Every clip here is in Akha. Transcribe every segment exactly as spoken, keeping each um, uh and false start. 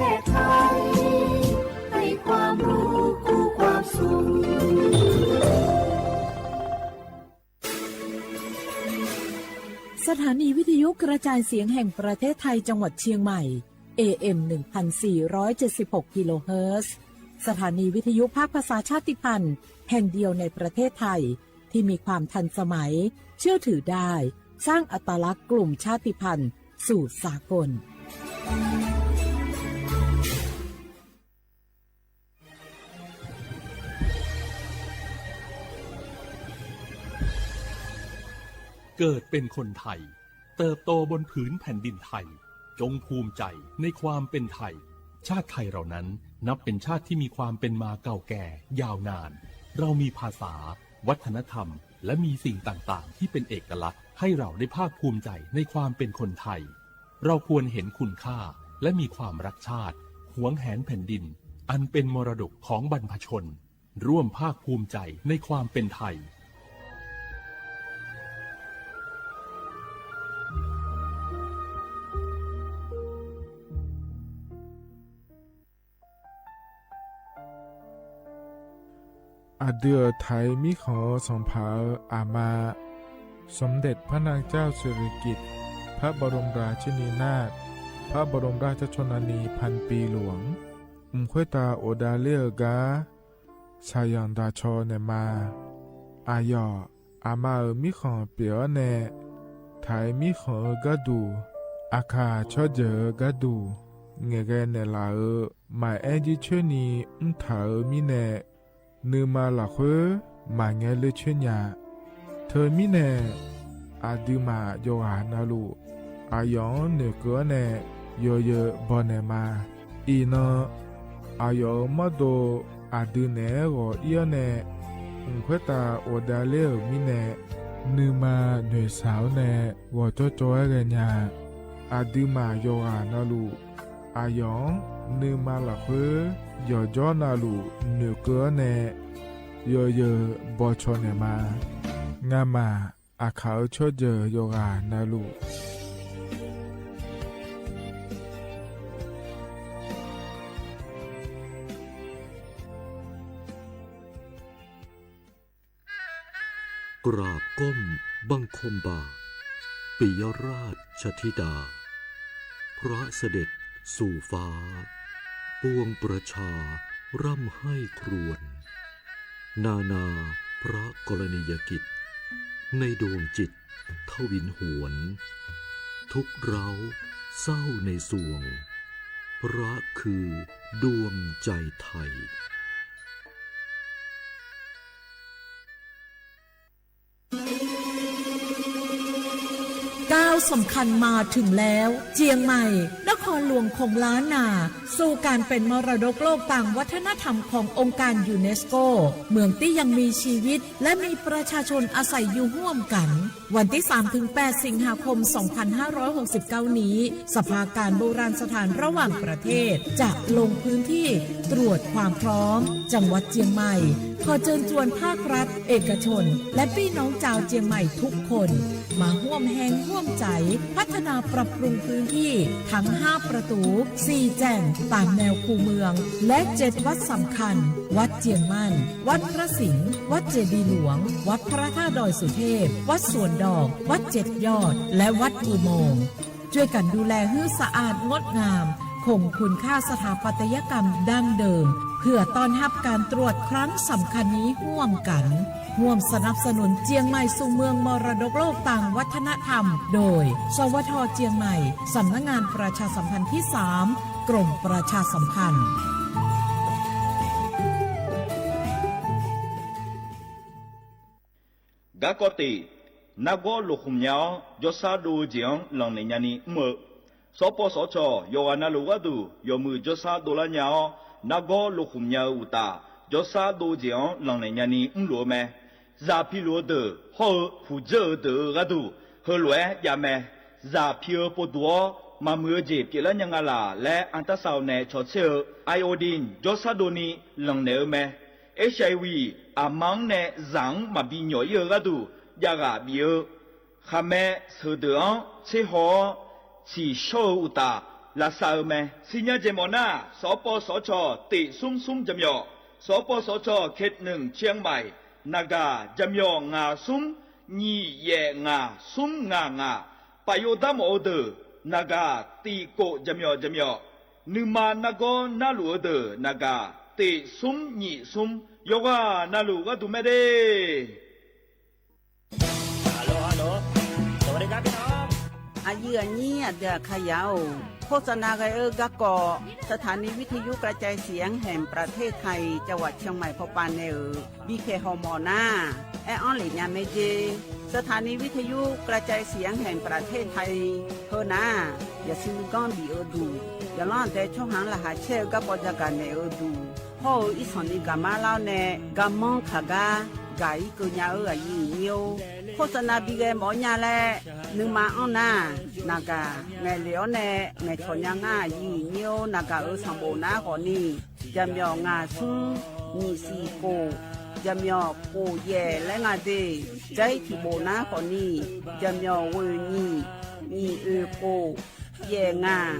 แพทย์ไทยให้ความรู้คู่ความสุข สถานีวิทยุกระจายเสียงแห่งประเทศไทยจังหวัดเชียงใหม่ เอเอ็ม หนึ่งพันสี่ร้อยเจ็ดสิบหก กิโลเฮิรตซ์ สถานีวิทยุภาคภาษาชาติพันธุ์แห่งเดียวในประเทศไทย ที่มีความทันสมัย เชื่อถือได้ สร้างอัตลักษณ์กลุ่มชาติพันธุ์สู่สากล เกิดเป็นคนไทย เติบโตบนผืนแผ่นดินไทย จงภูมิใจในความเป็นไทย ชาติไทยเรานั้นนับเป็นชาติที่มีความเป็นมาเก่าแก่ยาวนาน เรามีภาษา วัฒนธรรม และมีสิ่งต่างๆ ที่เป็นเอกลักษณ์ ให้เราได้ภาคภูมิใจในความเป็นคนไทย เราควรเห็นคุณค่า และมีความรักชาติ หวงแหนแผ่นดิน อันเป็นมรดกของบรรพชน ร่วมภาคภูมิใจในความเป็นไทย Aqdui-euq Taiq mirkhanq-eu sanqpaq-euq aqma, สมเด็จพระนางเจ้าสิริกิติ์ พระบรมราชินีนาถ พระบรมราชชนนีพันปีหลวง mq khoertav ghofdav ler-eu gar shaqzanq daqcaw naeqma. Aqyawf aqma-euq mirkhanq pyeuf-awr nae, Taiq mirkhanq-eu gharduq, Aqkaq tsawrjeuq-eu gharduq ngaeqghae naeqlaf-euq maqaer jircoer ni mrtaq-euq mirnae, nuima lafkhoer maqngae ler coer nya. Teumirnae, aqduimaf yawqghaq navluf, aqyawf-anr noeqkeuv-awr nae yawzeu bawnaeq ma. Iqnan, aqyawf-euq mawrdo aqdui naeq-aer ghawq ir-awr nae, mq khoertav ghofdav ler-euq mirnae, nuima noeqshaq-awr nae ghawqjawr jawr-aer ghaenya. Aqduimaf yawqghaq navluf, aqyawf-anr nuima lafkhoer yawqjawr navluf noeqkeuv-awr nae yawzeu bawcaw naeqma. Ngamaf Aqkaq-eu tsawrjeuq yawqghaq navluf, กราบก้มบังคมบาท ปิยราชธิดา พระเสด็จสู่ฟ้า ปวงประชาร่ำไห้ครวญ นานาพระกรณียกิจ ในดวงจิตทวินหวน ทุกข์ร้าวเศร้าในสวง พระคือดวงใจไทย ก้าวสำคัญมาถึงแล้ว เจียงใหม่ นครหลวงของล้านนา สู่การเป็นมรดกโลกทางวัฒนธรรมขององค์การยูเนสโก เมืองตี้ยังมีชีวิต และมีประชาชนอาศัยอยู่ร่วมกัน วันที่สามถึงแปด สิงหาคม สองพันห้าร้อยหกสิบเก้า นี้ สภาการโบราณสถานระหว่างประเทศ จะลงพื้นที่ตรวจความพร้อม จังหวัดเจียงใหม่ ขอเชิญชวนภาครัฐ เอกชน และพี่น้องชาวเจียงใหม่ทุกคน มาร่วมแฮงร่วมใจ พัฒนาปรับปรุงพื้นที่ทั้งห้าประตู สี่แจ่ง ตามแนวคูเมือง และเจ็ดวัดสำคัญ วัดเจียงมั่น วัดพระสิงห์ วัดเจดีย์หลวง วัดพระธาตุดอยสุเทพ วัดสวนดอก วัดเจ็ดยอด และวัดอุโมงค์ ช่วยกันดูแลหื้อสะอาดงดงาม คงคุณค่าสถาปัตยกรรมดั้งเดิม เพื่อต้อนรับการตรวจครั้งสำคัญนี้ร่วมกัน ร่วมสนับสนุนเจียงใหม่สู่เมืองมรดกโลกทางวัฒนธรรม โดย สวท เจียงใหม่ สำนักงานประชาสัมพันธ์ที่สาม กรมประชาสัมพันธ์ Garkawv tif, nargawr lof khmq nya-awr jawrshar dov-eu jeq-anr lanqnaeq nyani mr-eu, sawrpawv sawrcawq yawqghaq navluf gharduq yawmuiq jawrshar dovlar nya-awr, nargawr lof khmq nya-eu uqtaf, jawrshar dov-eu jeq-anr lanqnaeq nyani mrluf-eu mae. Zaq piluf-eu deuq hawr-eu puqdzeur-eu deuq-euq gharduq heulof-aer jav mae. Zaq pi-eu povduq-awr maqmuiq-eu jeq pyeuflar nya nga laq laer anrtarsar-eu nae cawtser-eu iodine jawrshar dovni lanqnaeq-eu mae. Hiv aqma-anr nae zaq-anr maqbi nyawq ir-eu gharduq javghaq bif-eu, khaqmae sheuqdeuq-anr tserhaw-awr tsiqshawr-eu uqtaf, lafsaf-eu mae. Siqnya jeq mawf nar, สปสช. tiq smr smr jaqmyawf, สปสช. เขตหนึ่ง เชียงใหม่ naqgaq jaqmyawf ngaq smr nyiq yaef ngaq smr ngaq ngaq, paf yov dar mawf-eu deuq naqgaq tiq kof jaqmyawf jaqmyawf, nuima nargawr narluf-eu deuq naqgaq tiq smr nyiq smr, yawqghaq navluf gharduq mae de. Aqyuif aqnyir aqdui aqkaqyaq-or, โฆษณา ghae-eu garkawv สถานีวิทยุกระจายเสียงแห่งประเทศไทย จังหวัดเชียงใหม่ pawpav nae-euq bipyaeq hawmawf nar, aer-anr lef nya mae jer. สถานีวิทยุกระจายเสียงแห่งประเทศไทย heu nar, yaqsur nuiganr bif-eu duq, yaqlanr aqdae tsawrhaq-anr laqkhaq caer-eu garkawv jagaq naeq-eu duq, hawr-eu irsanq ni gaqmar lar-awr nae garmanr kaq gar gaq-ir keuv nya-eu aqyuif aqnyir-or, โฆษณา bi ghae mawf-awr nya laer nuima anr nar, naqgaq ngaeqlef-awr nae ngaeqcawq nya ngar aqyuif aqnyir-or, naqgaq-euq sanqbof nar khawfni, jaqmyawf ngaq smr nyiq siq kof, jaqmyawf kof yaef laer nga de. Jair tiqbof nar khawfni, jaqmyawf ghoeq nyiq, nyiq oeq kof, yaef ngaq,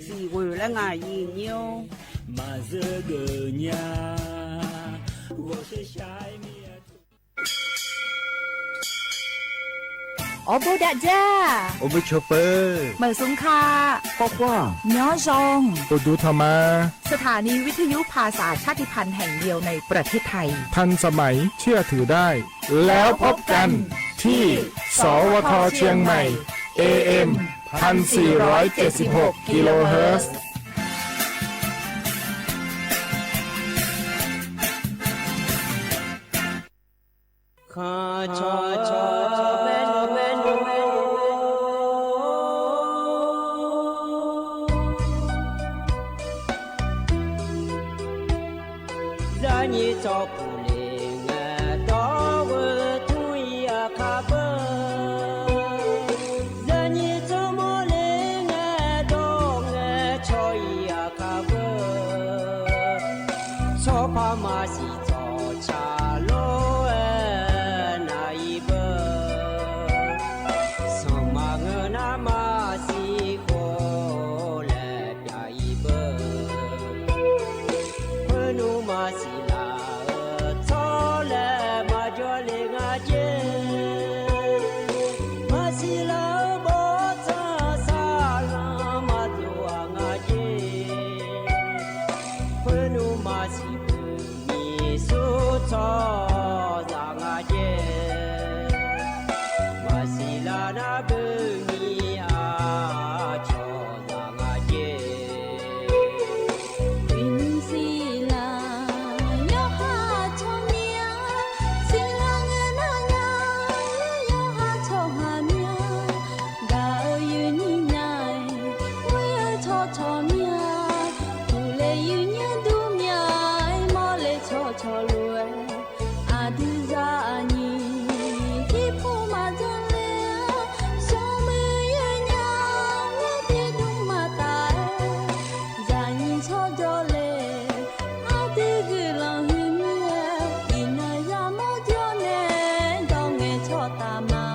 siq ghoeq laer nga aqyuif aqnyir-or. Maqzeur geuf nya, 我是下一名。 Awrbof dav jar. Awrbof cawba. Meuq smq ka. Khawf khawf. Nymr zan. Uqduq tanqma. สถานีวิทยุภาษาชาติพันธุ์แห่งเดียวในประเทศไทย ทันสมัย เชื่อถือได้ แล้วพบกันที่ สวท เชียงใหม่ เอเอ็ม พันสี่ร้อยเจ็ดสิบหก กิโลเฮิรตซ์ Zaqnyiq tsawrpuq le ngae dawr-eu tmr-ir aqkar beur. Zaqnyiq tsawrmawr le ngae dawr ngae cawq-ir aqkar beur. Tsawrpar maqsiq tsawrca lor-aer nar-ir beur. Sanqma ngeur nar maqsiq khof laer pyav-ir beur. Khoernmr maqsiq laf-eu tsawrlaer maqjawr le nga jer. Maqsiq laf-eu bawrtsanq saqlanq maqdov-aq nga jer. Khoernmr maqsiq beuqnyiq sur tsawrhaqzaq nga jer. Maqsiq laf nar beuqnyiq aqcawq zaq nga jer. Uiqnymr siqlar yawqha tsawrmyanr, siqlar ngae nar nya-eu yawqha tsawrhaq myanr. Gaq-eu yuifnyir nya-aer, ghoer-eu tsawrcawq myanr, uqle yuifnyir dur myanr-aer, mawrle tsawrcawq lof-aer, aqdui zaqnyiq irpov maqdzanr ler-a, smrmuiq yawnyaf-awr pyeuf dmr maqtaf-aer, zaqnyiq tsawrjawr le, aqdui guiqlanq huiqmir-aer, iqnan yamawr jawr nae dawq ngaeqcawq taf ma-a.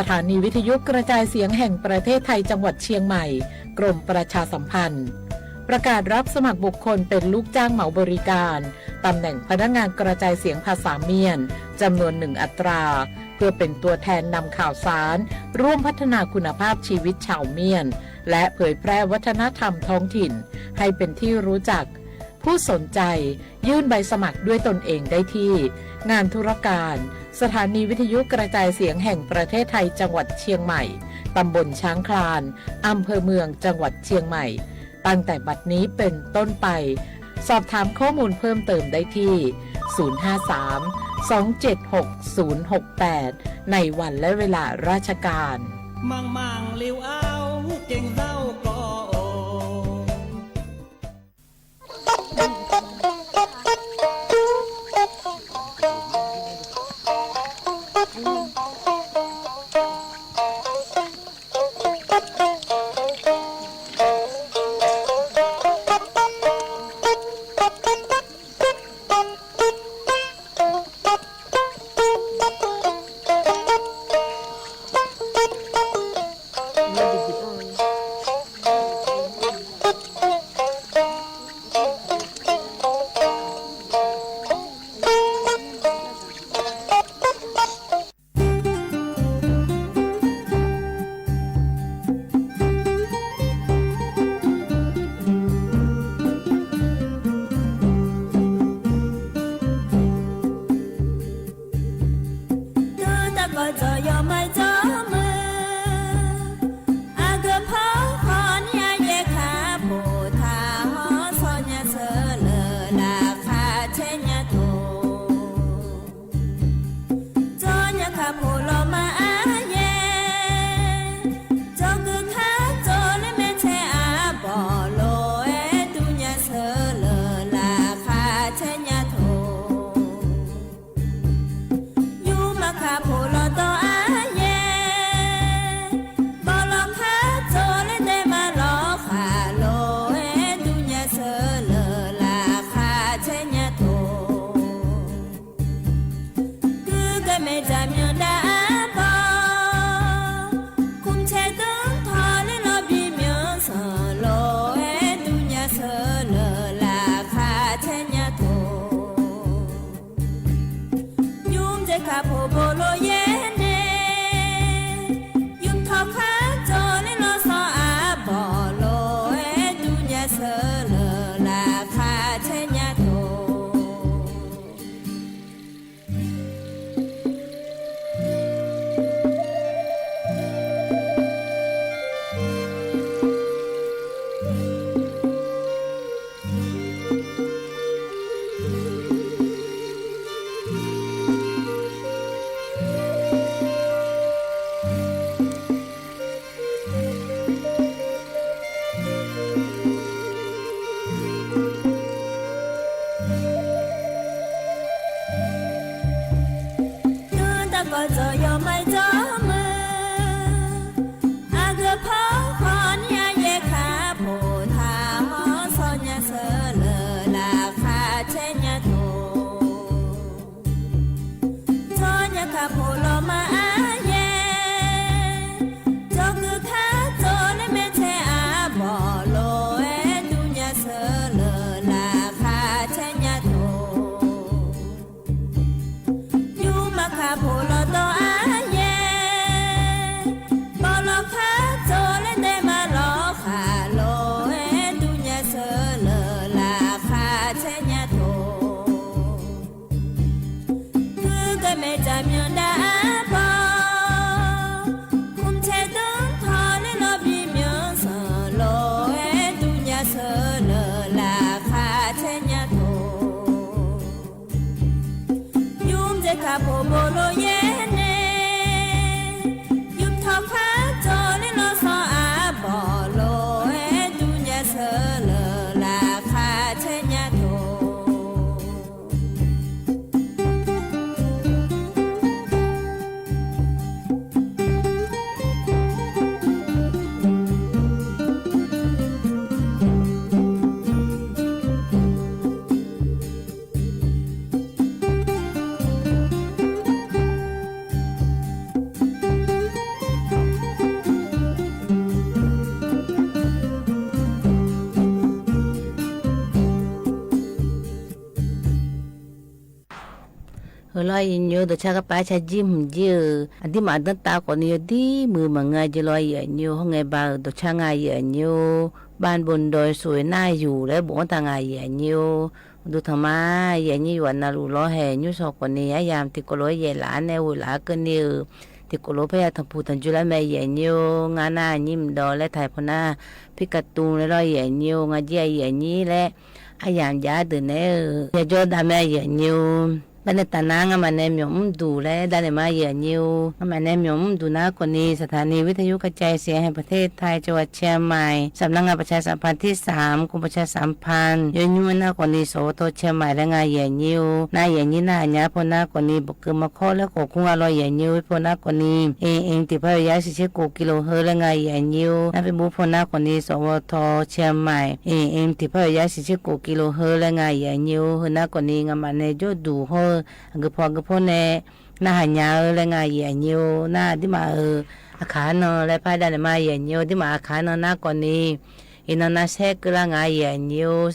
สถานีวิทยุกระจายเสียงแห่งประเทศไทยจังหวัดเชียงใหม่ กรมประชาสัมพันธ์ ประกาศรับสมัครบุคคลเป็นลูกจ้างเหมาบริการ ตำแหน่งพนักงานกระจายเสียงภาษาเมียน จำนวนหนึ่งอัตรา เพื่อเป็นตัวแทนนำข่าวสาร ร่วมพัฒนาคุณภาพชีวิตชาวเมียน และเผยแพร่วัฒนธรรมท้องถิ่น ให้เป็นที่รู้จัก ผู้สนใจยื่นใบสมัครด้วยตนเองได้ที่ งานธุรการ สถานีวิทยุกระจายเสียงแห่งประเทศไทยจังหวัดเชียงใหม่ ตำบลช้างคลาน อำเภอเมือง จังหวัดเชียงใหม่ ตั้งแต่บัดนี้เป็นต้นไป สอบถามข้อมูลเพิ่มเติมได้ที่ ศูนย์ห้าสาม สองเจ็ดหก ศูนย์หกแปด ในวันและเวลาราชการ Manqmanq liu-ar-or, gaqzar-or gawv-or. Jaqmyanr dav-ar baw, kumrcaer danrtaw ler lawr bimyanr sanq lof-aer durnya sheuqleuq laqkhaq caer nya tawq. Nymr dzaeq kaq poq bov lof yaer nae, nymr tawq khar dzaw ler lawr sawr arbawq lof-aer durnya sheuqleuq laqkhaq caer nya tawq. Nymr darkawv dzawq yawmaiq dzawr meuq, aqgeu paw khawf ni aryaer kar poq taq hawr sawr nya sheuqleuq laqkhaq caer nya tawq. Tsawrnya kaq poq lawq ma aryaer, dzawgeuf kar dzaw ler mae caer arbawq lof-aer durnya sheuqleuq laqkhaq caer nya tawq. Nymrma kaq poq lawq dawq aryaer, bawq lawq khar dzaw ler daema lawr khaq lof-aer durnya sheuqleuq laqkhaq caer nya tawq. Huiqgae maeq jaqmyanr dav-ar baw, kumrcaer danrtaw ler lawr bimyanr sanq lof-aer durnya sheuqleuq laqkhaq caer nya tawq. Nymr dzaeq kaq poq bov lof yaer nae, nymr tawq khar dzaw ler lawr sawr arbawq lof-aer durnya sheuqleuq laqkhaq caer nya tawq. Heulof-aer aqyuif aqnyir-eu dawqcar garpav-aer carjir hmq jir-euq aqdirmaf danrtav khawfni yawdir muiq maqngeur jeq lof-aer aqyuif aqnyir-eu hawrngae ba-euq dawqcar nga aqyuif aqnyir-or. Bavbondoe sof-eu nar yuf laer bofanr taq nga aqyuif aqnyir-or. Uqduq tanqma aqyuif aqnyir yuf-aq navluf lawr haeq nymr shawq khawfni aryamq tiqkawv lof-aer yaeqlaf-ar nae ghoeqlaf-ar keuvni-euq tiqkawv lof-aer parya tanqpuq tanqjoe lar mae aqyuif aqnyir-or. Ngar nar aqnyir mqdawv laer taq-aer pawnar pirkatuv laer lawr aqyuif aqnyir-or. Ngar jir aqyuif aqnyir laer aryamq jav-ar deuq naeq-eu yajawr dav mae aqyuif aqnyir-or. Darnae taf nar ngamaf nae myawq mrduq laer darnaeq ma aqyuif aqnyir-or. Ngamaf nae myawq mrduq nar khawfni สถานีวิทยุกระจายเสียงแห่งประเทศไทย จังหวัดเชียงใหม่ สำนักงานประชาสัมพันธ์ที่สาม กรมประชาสัมพันธ์ yawnymr-aer nar khawfni สวท. เชียงใหม่ laer nga aqyuif aqnyir-or. Nar aqyuif aqnyir narhaq nya-ar paw nar khawfni bawqkeuv markawr laer khawf kur nga lawr aqyuif aqnyir-or. Paw nar khawfni AM tiqpar yawqyar shiqtser kof กิโลเฮิรตซ์ laer nga aqyuif aqnyir-or. Nar Facebook paw nar khawfni สวท. เชียงใหม่ AM tiqpar yawqyar shiqtser kof กิโลเฮิรตซ์ laer nga aqyuif aqnyir-or. Heu nar khawfni ngamaf nae jawrduq hawr-eu aqgeu paw aqgeu paw nae narhaq nya-eu laer nga aqyuif aqnyir-or. Nar aqdirmaf-euq aqkaq-anr nan laer par davnaeq ma aqyuif aqnyir-or. Aqdirmaf aqkaq-anr nan nar khawfni iqnan narsaer keuvlar nga aqyuif aqnyir-or.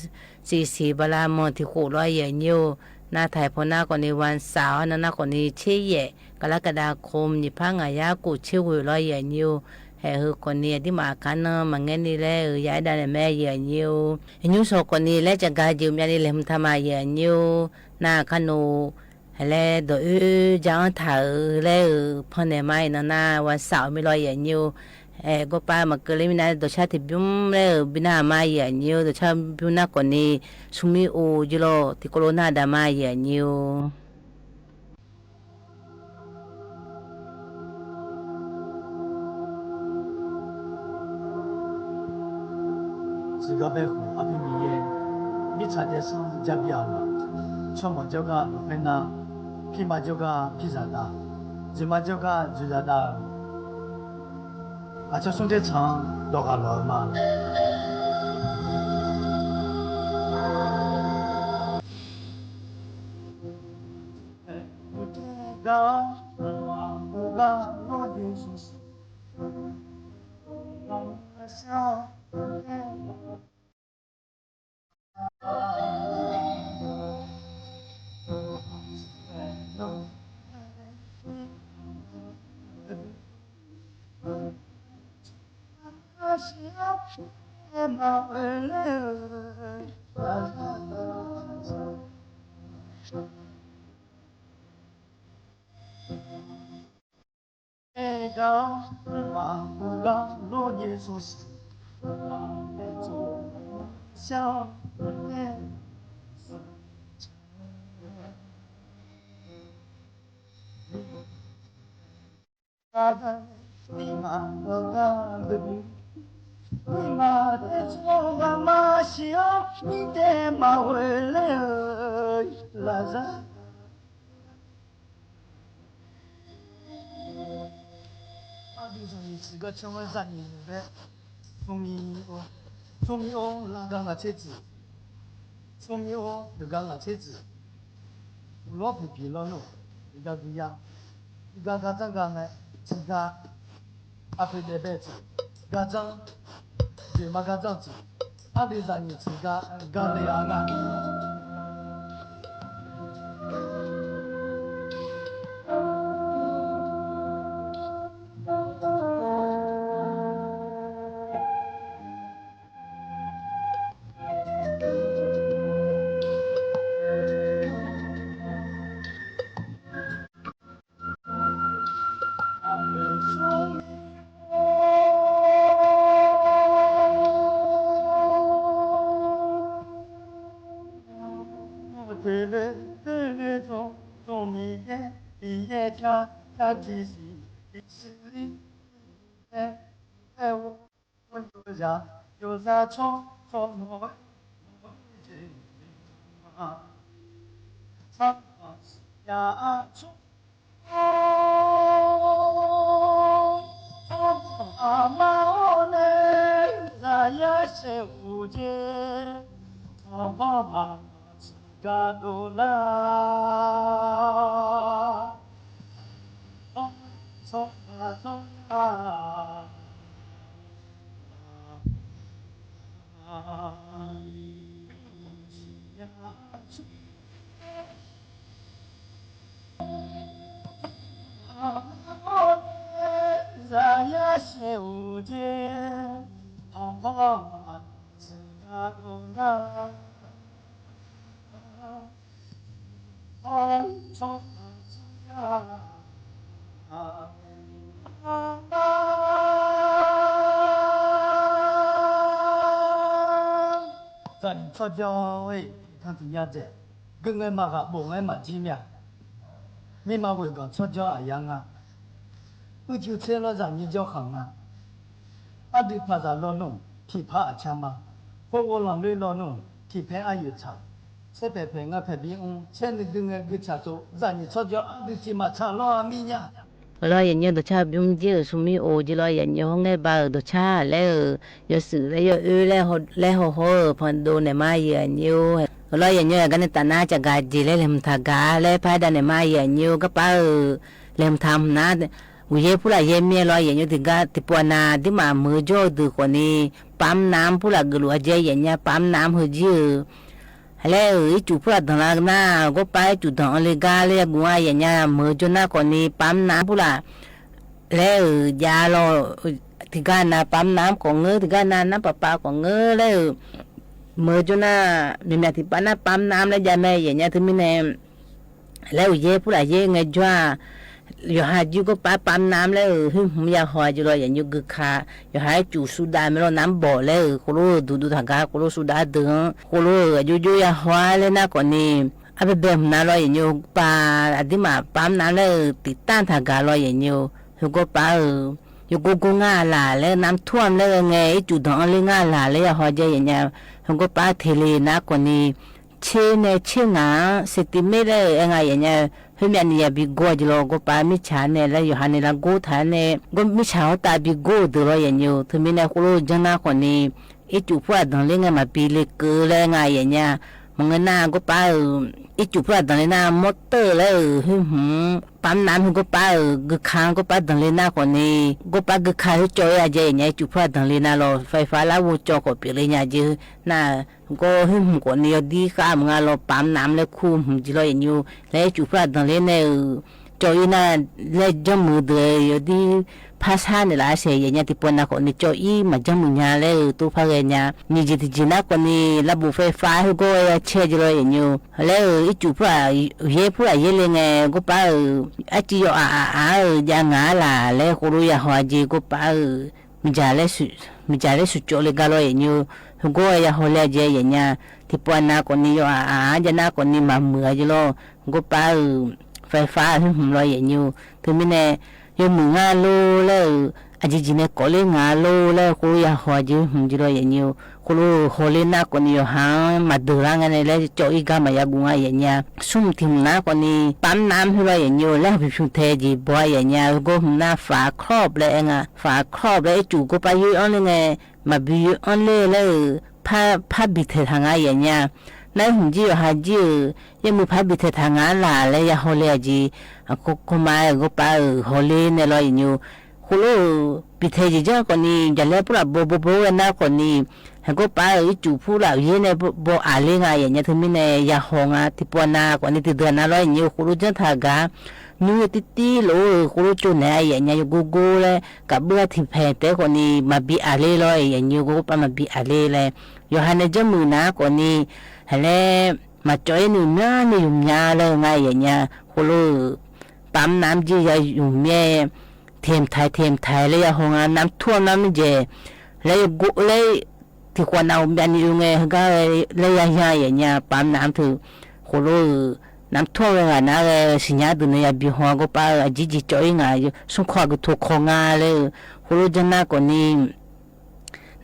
Siqsiq bala manq tiqkhof lawr aqyuif aqnyir-or. Nar taq-aer paw nar khawfni วันเสาร์-awr nan nar khawfni tseryaef กรกฎาคม nyiq par ngaq yar kof tser ghoeq lawr aqyuif aqnyir-or. Haeq heu khawfni aqdirmaf aqkaq-anr nan maqngaer ni laer-euq ya-aer davnaeq mae aqyuif aqnyir-or. Nymr shawq khawfni laer cavgaq jeq myavni laeqhmq taq ma aqyuif aqnyir-or. Nar aqkar noeq haeq laer dawq oer ja-anr taq-euq laer-euq pannaeq ma iqnan nar วันเสาร์ mir lawr aqyuif aqnyir-or. Aer gawrpav maqkeuv ler mirnae dawqcar tiqbymr laer-euq bi narhaq ma aqyuif aqnyir-or. Dawqcar bymr nar khawfni smrmir or jeq lawr tiqkawv lof narhaq dav ma aqyuif aqnyir-or. Tsuif gar bae khmq Aqpi Miqyaer, mirtsaq daef sanr jabi-aq laf, tsawrmawq jawrgar lafkhoer nar, pirma jawrgar pirzaq dav, dzoeqma jawrgar dzoeqzaq dav-euq aqcawq smr der tsaq-anr dawq ghaq lawq-eu ma. Gar Aqdui zanqnyiq tiqgar canr-aer zaqnyiq laer, smrmir or, smrmir or lavgar ngaq tser tsuif, smrmir or deuqgar ngaq tser tsuif, uqlawr puq piq lawr nmr, iqgar guiya, iqgar gar dzanr gar ngae, tiqgar aqpoeq daef bae tsuif, gar dzanr, dzoeqma gar dzanr tsuif, aqdui zanqnyiq tiqgar gar le-a nga. Aqma-awr nae zaqyar saeq uq jeq, tanqbawr maqsiq gar dovlar. Awr tsawrhaq tsawrhaq zaqyar saeq uq jeq, tanqbawr maqsiq gar dovlar. Zaqnyiq tsawrjawr-iq tanqtiq nya dzaeq, geu ngae maqghaq bof ngae maqjir mir-a. Mirma ghoeq ganq tsawrjawr aqyar nga. Uicuiv tser lawr zaqnyiq jawr khanq nga. Aqdui paqzaq lawnmr tiqpar aqcar ma. Khoerghov lanqler lawnmr tiqpaer aryoeq tsaq. Tser paeq paeq ngar paeq bir mr, tser nuiv dui ngae gui tsaq tsov, zaqnyiq tsawrjawr aqdui tiq maqtsaq lawr-a mir nya. Lawr yaeqnyoe dawqcar bymr jir-euq smrmir of jeq lawr yaeqnyoe hawr ngae ba-euq dawqcar laer-euq yawshuif laer yawoer laer haw hawr-euq panqdov naeq ma yaeq aqnyir-or. Lawr yaeqnyoe aqgar nae tafnar caqgaq jeq laer laeqhmq taq gaq laer pardav naeq ma yaeq aqnyir-or. Garpar-euq laeqhmq taq hmq nar, uqyaer purlaf yaer mir-aer lawr yaeqnyoe tiqgar tiqpov aqnav aqduimaf meuq jawr-eu deuq khawfni, pamr nav-anr purlaf geufluf-a jae yaeqnya pamr nav-anr heujir-euq laer-euq ircuf purlaf danqlar nar, gawrpar ircuf danq-anr le gar laer yaguv-a yaeqnya meuq-eu jawr nar khawfni pamr nav-anr purlaf laer-euq jav lawr. Tiqgar nav pamr nav-anr khawf ngeur, tiqgar nav nar paqpav khawf ngeur laer-euq meuq-eu jawr nar, myaqmyaq tiqpav nar pamr nav-anr laer jav mae yaeqnya teumirnae laer uqyaer purlaf yaer ngaejawr-aq, yawqha jir gawrpar pamr nav-anr laer-euq khoer hmq yahaw-a jeq lawr yaeqnyoe geuka, yawqha ircuf suvdav mae lawr nav-anr bawq laer-euq khoerlof-eu duqduq taq gar khoerlof suvdav deuq-anr khoerlof-euq aqjox jox yahaw-a laer nar khawfni, arbaebae hmq nav lawr yaeqnyoe gawrpar aqduimaf pamr nav-anr laer-euq tiqtanr taq gaq lawr yaeqnyoe, heu gawrpar-euq yawgor gor ngar aqlaq laer nav-anr tur-am laer ghae ngae ircuf danq-anr ler ngar aqlaq laer yahaw jae yaeqnya, heu gawrpar teq le nar khawfni, tser nae tser ngaq-anr saqtiqmer laer-euq aer nga yaeqnya, khoermyav ni yabi gor-a jeq lawr gawrpar mirtsaq nae laer yawqha nae lar gor taq-aer nae, mirtsaq hawrtav bi gor-euq deuq lawr yaeqnyoe teumirnae khoerlof-eu janr nar khawfni, ircuf purlaf danq ler ngae maqbi lekeuv laer nga yaeqnya, Ngeur nar gorpav-euq ircuf purlaf danqler nar mawr teuv-eu laer-euq khoer hmq-anr pamq nav-anr heu gorpav-euq guika-anr gorpav danqler nar khawfni, gorpav guika khoer cawv-ir-a jaev nya ircuf purlaf danqler nar lawr ไฟฟ้า larghov cawv khawf pyeufler nya jeq. Nar gawr khoer hmq khawfni yawdir khav mq nga lawr pamq nav-anr laer kur hmq jeq lawr yaeqnymr laer ircuf purlaf danqler nae-euq cawv-ir nar laer janrmuiq deuq-aer yawdir par sar naeqlaf-a saeq yaeq nya tiqpov nav khawfni cawv-ir maqjanrmuiq nya laer-euq tov par ghae nya. Nyiq jeq tiqjeq nar khawfni ระบบไฟฟ้า khoer gawr-aer ya caer jeq lawr yaeqnymr laer-euq ircuf purlaf uqyaer purlaf yaerle ngae gorpav-euq arciv yawf aq aq aq-euq jav ngaq-ar laq laer khoerlof ya haw-a jeq gorpav-euq miqdzaq laer shuif cawv le gar lawr yaeqnymr heu gawr-aer ya hawle-a jeq yaeq nya. Tiqpov nav khawfni yawf aq aq-ar jav nar khawfni maqmuiq-a jeq lawr. Gorpav-euq ไฟฟ้า khoer hmq lawr yaeqnymr teumirnae yawmuiq ngar lor laer-euq aqjeq jeq nae kawvler ngaq-ar lor laer khoerlof ya haw-a jeq hmq jeq lawr yaeqnymr khoerlof hawler nar khawfni yawqha-anr maqdeuq lar nga nae laer cawv-ir gar maqya guv nga yaeq nya. Smr hmq tiq hmq nar khawfni pamq nav-anr khoer lawr yaeqnymr laer hawpyuq pyuq tae jeq baw-a yaeq nya. Heu gawr hmq nar ฝาครอบ laer aer nga. ฝาครอบ laer ircuf gorpav yoer-anr ler ngae maqbi yoer-anr ler laer-euq par biqtaeq taq nga yaeq nya. Nar-aer hmq jir yawqha jir-euq yawmuiq par biqtaeq taq ngaq-ar laq laer ya hawle-a jeq. Aqkawr kawrma-aer-euq gorpav-euq hawler nae lawr yaeqnymr khoerlof-euq biqtaeq jeq janr khawfni jaqlaer purlaf baw baw baw ghae nar khawfni, heugar pav-euq ircuf purlaf uqyaer nae baw aq ler nga yaeq nya teumirnae ya haw nga. Tiqpov nav khawfni tiqdeuq nav lawr yaeqnymr khoerlof janr taq gar nymr yaw tirtir lof-euq khoerlof tsovnaeq-a yaeq nya yawgor gor laer gaqbeur-a tiqpaeq taef-aer khawfni maqbi aq ler lawr yaeq nya yawgor pav maqbi aq ler laer yawqha nae janrmuiq nar khawfni, haq laer maqcawv-ir nuimyanr ni yumq nya laer-eu nga yaeq nya khoerlof-euq pamq nav-anr jir ya yumq myaer เทียมไทย เทียมไทย laer ya haw nga. น้ำท่วม nar mirjeq laer yawgor laer tiqkhawf nav-euq myavni oe ngae heugar laer ya ya yaeq nya pamq nav-anr teu khoerlof-euq น้ำท่วม ghae ngaq nar ghae siqnya deuq nae yabi haw-a gorpav-eu aqjeq jeq cawv-ir ngaq smrkawv aqgeu tokawv nga laer-eu khoerlof janr nar khawfni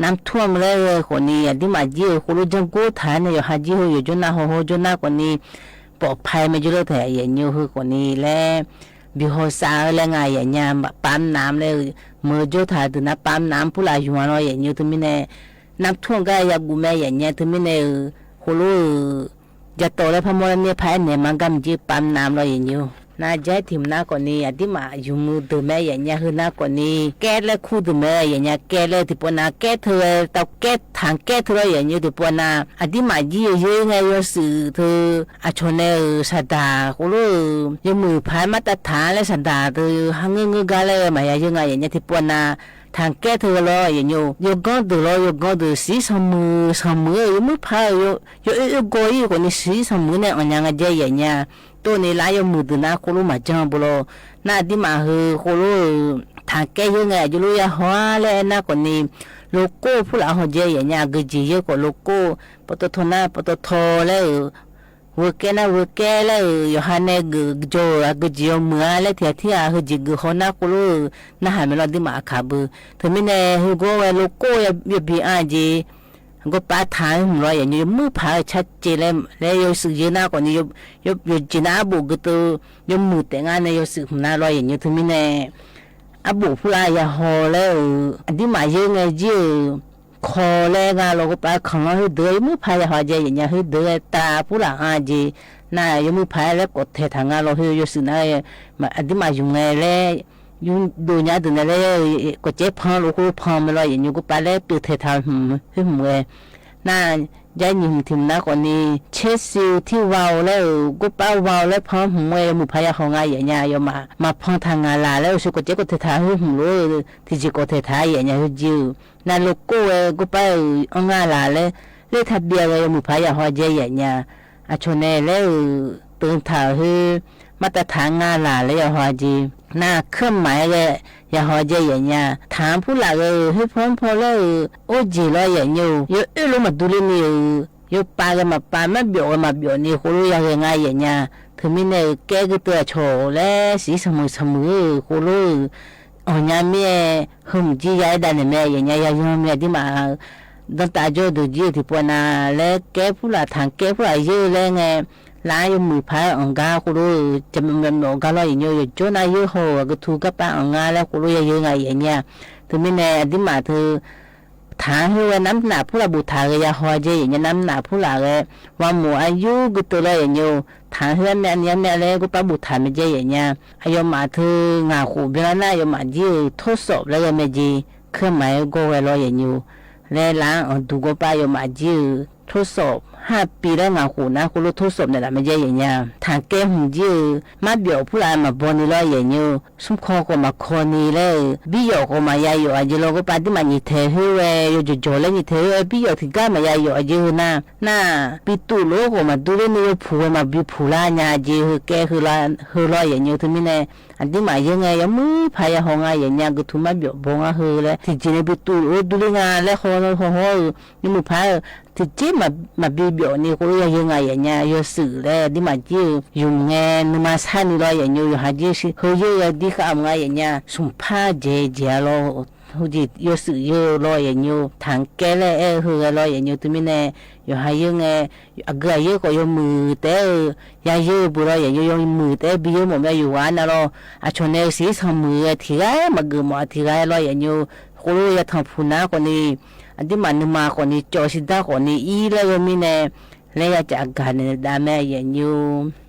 น้ำท่วม laer ghae khawfni aqdirmaf jir-euq khoerlof janr gor taq-aer nae yawqha jir heu yawqjawr nar haw haw jawr nar khawfni ปลอดภัย mae jawrleur taef yaeq nya heu khawfni laer bi hawsav-eu laer nga yaeq nya pamq nav-anr laer-eu meuq jawr taq deuq nar pamq nav-anr purlaf yumq-a lawr yaeq nya teumirnae น้ำท่วม gar ya guv mae yaeq nya teumirnae-euq khoerlof-euq jatawv laer parmawr laer mir par-aer naeq ma gar maqjir pamq nav-anr lawr yaeq nya. Nar jaer tiq hmq nar khawfni aqdirmaf yumq-eu deuq mae yaeq nya heu nar khawfni kaer laer kur deuq mae yaeq nya kaer laer tiqpov nav kaer teu ghae tavkaer taq kaer teu lawr yaeq nya tiqpov nav aqdirmaf jir yawzeur ngae yawshuif teu aqcawq nae-euq saqdaq khoerlof-euq yawmuiq paq-aer martavtaq-a laer saqdaq teu ha ngeur ngeur gar laer-eu maqya yeur nga yaeq nya tiqpov nav taq kaer teu ghae lawr yaeq nya yawganr deuq lawr yawganr deuq siq sanqmuiq sanqmuiq-eu yawmuiq paq-eu yawoer oer gaw-ir khawfni siq sanqmuiq nae anqnya nga jaer yaeq nya. Tov ni lar yawmuiq deuq nar khoerlof maqjanr bo lawr. Nar aqdirmaf heu khoerlof-euq taq kaer yeur ngae aqjox lof ya haw-a laer aernar khawfni โลโก้ purlaf haw jaer yaeq nya aqgeujeq yeur khawf โลโก้ pawtawtaw nar pawtawtaw laer-euq gheu kaer nar gheu kaer laer-euq yawqha nae geuf jawr-euq aqgeujeq yawmuiq-a laer tiq ghaq tirghaq heujeq geuf haw nar khoerlof-euq narhaq mae lawr aqdirmaf aqkaq beu. Teumirnae heugawr ghae โลโก้ yawbi-a jeq gorpav taq-aer hmq lawr yaeq nya yawmuiq paq-eu carcaev laer laer yawshuif yeur nar khawfni yawjeq nar arbof geuf teu yawmuiq taef ngar nae yawshuif hmq nar lawr yaeq nya teumirnae arbof purlaf ya haw laer-euq aqdirmaf yeur ngae jir-euq kaw laer nga lawr gorpav kanqlanr khoerdeuq-aer yawmuiq paq ya haw jae yaeq nya khoerdeuq-aer tav purlaf-a jeq nar yawmuiq paq-aer laer kawf taeq taq nga lawr khoer yawshuif nar-aer aqdirmaf yumq ngae laer yurdov nya deuq nae laer kawfcaer pan lof khoerlof pan mae lawr yaeq nya gorpav laer pyeuf taeq taq hmq khoer hmq ghae nar jaer nyiq hmq tiq hmq nar khawfni caersiu tirghaq-eu laer-euq gorpav ghaq-eu laer pan hmq-aer yawmuiq paq ya haw nga yaeq nya yawmaf maqpan taq ngaq laq laer-euq sheu kawfcaer kawf taeq taq khoer hmq lof-eu tiqjeq kawf taeq taq yaeq nya khoerjir-euq nar โลโก้ ghae gorpav-euq anr nga laq laer ler taq byav ghae yawmuiq paq ya haw jae yaeq nya aqcawq nae laer-euq teuv taq-euq khoer martav taq nga laq laer ya haw jeq nar keurmaf-aer ghae ya haw jae yaeq nya taq-anr purlaf ghae-euq khoer paw-anr paw laer-euq or jeq lawr yaeq nya-euq yawoer lof maqdur ler ni-euq yawpav ghae maqpav marbyawf ghae maqbyawf ni khoerlof ya ghae nga yaeq nya teumirnae-euq kaer geu teu aqcawq laer siq sanqmuiq sanqmuiq-euq khoerlof-euq anqnya mir-aer heumq jir ya-aer dav naeq mae yaeq nya ya yanr mae aqdirmaf dantav jawr-eu deuq jir-eu tiqpov nav laer kaer purlaf taq kaer purlaf yeur laer ngae lar yawmuiq paq-aer anq gar khoerlof-euq jaqmyawf myawf gar lawr yaeq nya yawjawr nar yeur haw-euq aqgeu tu garpav anq nga laer khoerlof ya yeur nga yaeq nya teumirnae aqdirmaf teu Taq-anr khoer ghae narnaf purlaf boftaq ghae ya haw-a jeq yaef nya, narnaf purlaf ghae, ghawrmawf aqyur gui teuv lawr yaef nyo. Taq-anr khoer armyav ni armyav laer ghawrpar boftaq mae jae yaef nya. Aqyawfmaf teu ngaq khof byanlar nar, aqyawfmaf jir-euq ทดสอบ laer ghae mae jeq, เครื่องหมาย gawr ghae lawr yaef nyo. Laer lar-anr anqduq gawrpar aqyawfmaf jir-euq ทดสอบ ha pi laer ngaq khof nar khoerlof ทดสอบ naeqlaf mae jae yaef nya. Taqkaer hmq jir-euq marbyawf purlaf maqbaw ni lawr yaef nyo. Smrkaw khawf maqkaw ni laer-euq, biryawf khawf maqya yawf-a jeq lawr ghawrpar aqduimaf nyiq taeq khoer ghae yawjawq jawq laer nyiq taeq khoer ghae biryawf tiqgar maqya yawf-a jeq heu nar, nar-aq bi tuvlof-aer khawf maqdur ler ni yawpuq ghae maqbi puq lar nya jeq heu kaer heu lawr yaef nyo. Teumirnae aqduimaf yeur ngae yawmuiq paq ya haw nga yaef nya, geutuq marbyawf baw ngar heu laer tiqjeq nae bi tuvlof-aer durler nga laer haw haw hawr-eu, yawmuiq paq-eu tiqjeq maqbi byawf ni khoerlof ya yeur nga yaef nya. Yawshuif laer aqduimaf jir-eu yumq ngae nuima sar ni lawr yaef nyo. Yawqha jir heuyeur ghae dirkhav mq nga yaef nya. Smqpar jaeq jaeq-a lawr, heujeq yawshuif yeur-eu lawr yaef nyo. Taqkaer laer aer-eu heu ghae lawr yaef nyo. Teumirnae yawqha yeur ngae, aqgeu aqyeur khawf yawmuiq taef-aer-eu ya yeur-eu beu lawr yaef nyo. Yawmuiq taef-aer bi yeur mawf mya yawqghaq nav lawr, aqcawq nae-eu siqsanq muiq-eu ghae tiqghaq-aer maqgeuf mawf-a tiqghaq-aer lawr yaef nyo. Khoerlof ya tanqpuq nar khawf ni, aqduimaf nuima khawf ni cawv shir dar khawf ni ir laer ghae mirnae, laer ya caf gaq naeq dav mae yaef nyo.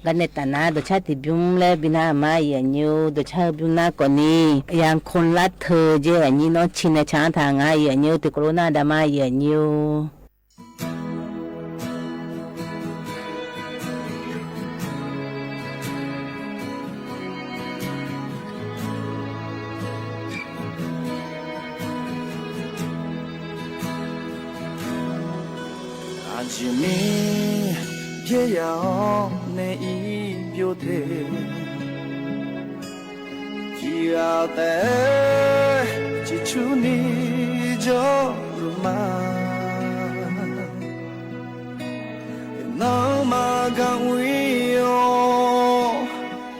Garnae taf nar dawqcar tiqbymr laer bi nar ma yaef nyo. Dawqcar heu bymr nar khawf ni, ya kawlar teu jeq aqnyir nawr ci nae ca-anr taq nga yaef nyo. Tiqkawv lof nar dav ma yaef nyo. Aqjeq mir byaer ya-awr nae ir byov te. Tiqghaq taef-aer ciqcurni jawrluf ma. Nanrma gar ir-awr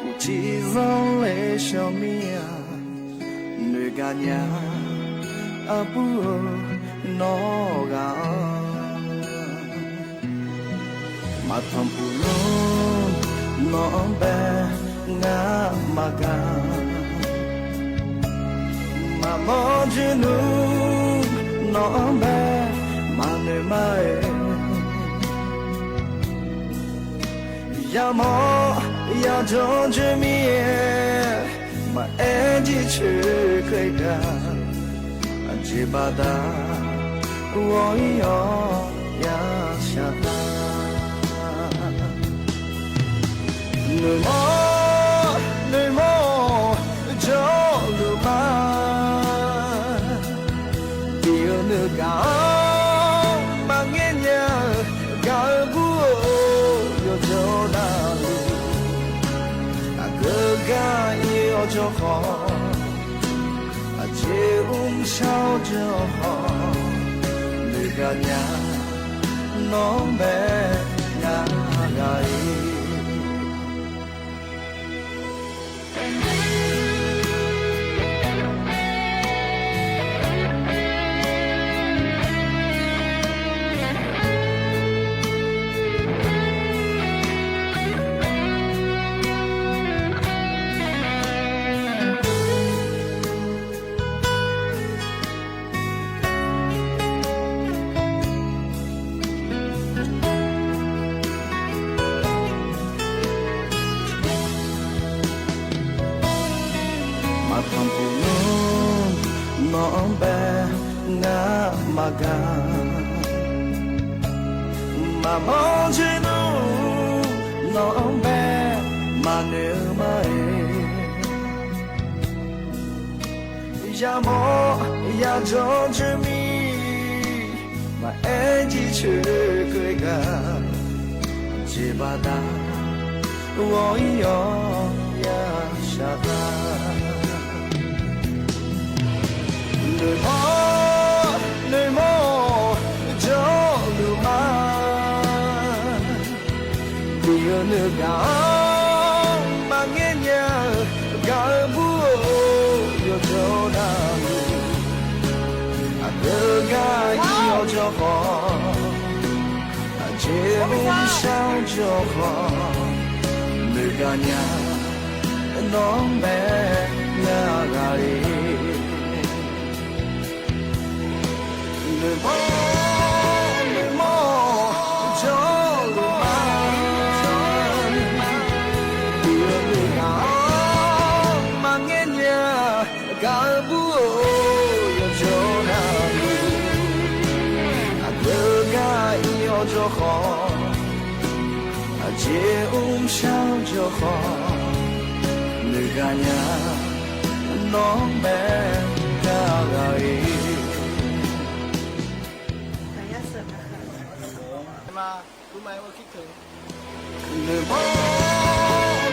uqcif zanr le shawr mir-a. Noeqgaq nya aqbur-eu nawr ghaq-anr maqtanq puq nmr, nawq-anr bae ngar maqgaq. Maqmawr dzoer nmr, nawq-anr bae maqnoeq ma-aer. Yamawr yajawr dzoer mir-aer, maqaer jircoer keuv gaq. Aqjeq baqda ghawq ir-awr yashaq taq. Noeqmawr noeqmawr jawrluf ma. Tiq-eu noeqgaq-anr maqngaer nya-eu gaq-eu bur-eu yawjawr navluf, aqgeu gar ir-awr jawr khawf, aqjeq mrshar-awr jawr khawf, noeqgaq nya nawr bae ngar ghaq-ir. Maqtanq puq nmr, nawq-anr bae ngar maqgaq. Maqmawr dzoer nmr, nawq-anr bae maqnoeq-eu ma-aer. Yamawr yajawr dzoer mir, maqaer jircoer keuv gaq. Jeq baqda ghawq ir-awr yashaq taq. Noeqmawr noeqmawr jawrluf ma. Tiq-eu noeqgaq-anr maqngaer nya-eu gaq-eu bur-eu yawjawr navluf, aqgeu gar ir-awr jawr khawf, aqjeq mrshar-awr jawr khawf, noeqgaq nya nawr bae ngar ghaq-ir. Mawrnoeq mawr jawrluf ma, uiq-eu nuigaq-anr maqngaer nya, gaq-eu bur-eu yawqjawr navluf, aqgeu gar ir-awr jawr khawf, aqjeq mrshar jawr khawf, nuigaq nya nawr bae gar ghaq-ir. Noeqmawr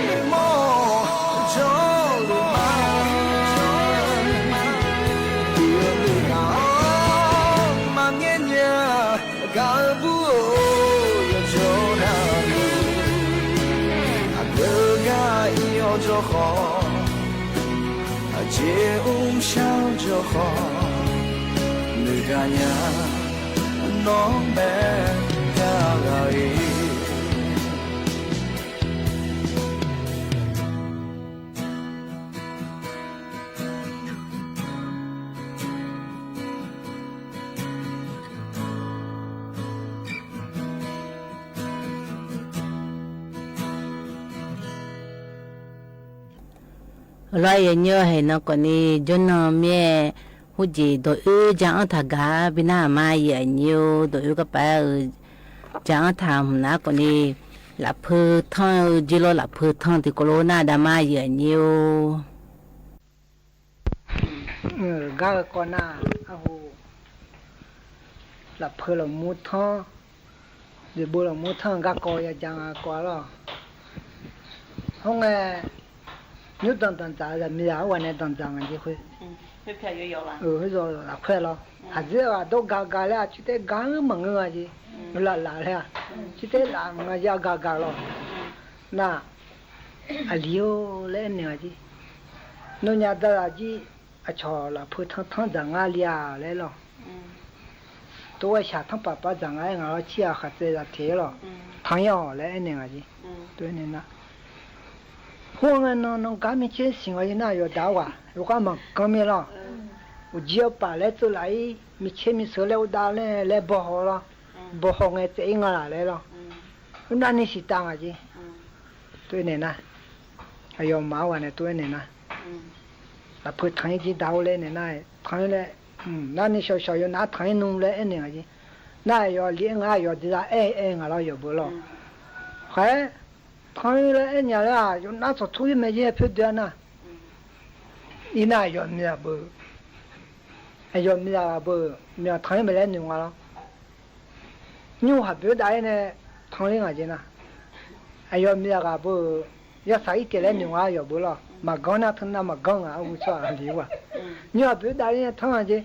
noeqmawr jawrluf ma, uiq-eu nuigaq-anr maqngaer nya, gaq-eu bur-eu yawqjawr navluf, aqgeu gar ir-awr jawr khawf, aqjeq mrshar jawr khawf, nuigaq nya nawr bae gar ghaq-ir. Lar yanyir-eu haeq nan khawfni jawrnan mir-aer, heujeq dawq oer ja-anr taq gaq-a bi nar-aq ma, aqyuif aqnyir-or, dawq oer garpav-aer-eu ja-anr taq hmq nar khawfni, lafpeu tanr-eu jir lawr lafpeu tanr tiqkawv lof nar daq ma, aqyuif aqnyir-or. Gar-eu kawv nar, arhu lafpeu lafmur tanr, jeqbov lafmur tanr-eu garkawv ya ja nga kawv-a lawr. Hawr ngae, nymrdanq danqdzaq-eu zaqmiqzaq-anr ghaq nae danqdzaq nga jeq khoer, khoer zawq lafkhoer lawr. Haqdzer-aq dawr ga ga laer-aq, cirtaer ga-anr maqngeur nga jeq. Laf laf laer-aq, cirtaer laf nga jeq, aqgaq gaq lawr. Nar, aqli-or laer aernaeq nga jeq. Nawnyaf dazaq jir aqcawq lafpeu tanr tanr dzaq nga li-aq laer lawr. Tov ghae shaq tanrpaq pav dzaq nga aer ngaq lawr, cir-aq khaqtsaev zaq teq-aer lawr. Tanr-ir-awq laer aernaeq nga jeq. Tov aernaeq nar, hawr ngae nan nan gar micaer siq nga jeq nar, yawqdaq-awr ghaq yawkhav maqganr mir lawr. Uqjir-eu paq laer tseuv laf-ir, micaer miqseur laer uvdav laer laer bawhaw lawr. Bawhaw ngae tsaev-ir nga laq laer lawr. Uvnar ni siqtav nga jeq. Tov aernaeq nar, aqyawfmaf-anr ghaq nae tov aernaeq nar, lafpeu tanq-ir jir daq-or laer aernaeq nar, tanq-ir laer, nar ni shawq shawq yawqnav tanq-ir nmr laer aernaeq nga jeq. Nar aqyawf li-aer nga, aqyawf deuq-a aer aer nga lawr, yawqbeuq lawr. Khaq-aer, tanq-ir laer aernaeq laer-aq, yawqnav tsawqtur-ir mae jeq, poer doe-a nar. Irnar aqyawf miqzaq beu, aqyawf miqzaq ghaq beu, miqzaq tanq-ir mae laer noeq nga lawr. Nymr haq boeq dav-ir nae tanq-ir nga jeq nar, aqyawf miqzaq ghaq beu-eu yasaq-ir taef laer noeq nga yawqbeuq lawr. Maqganr nar teunav maqganr nga, arhu tsawrhaq li-ur-aq. Nymr haq boeq dav-ir nae tanq nga jeq.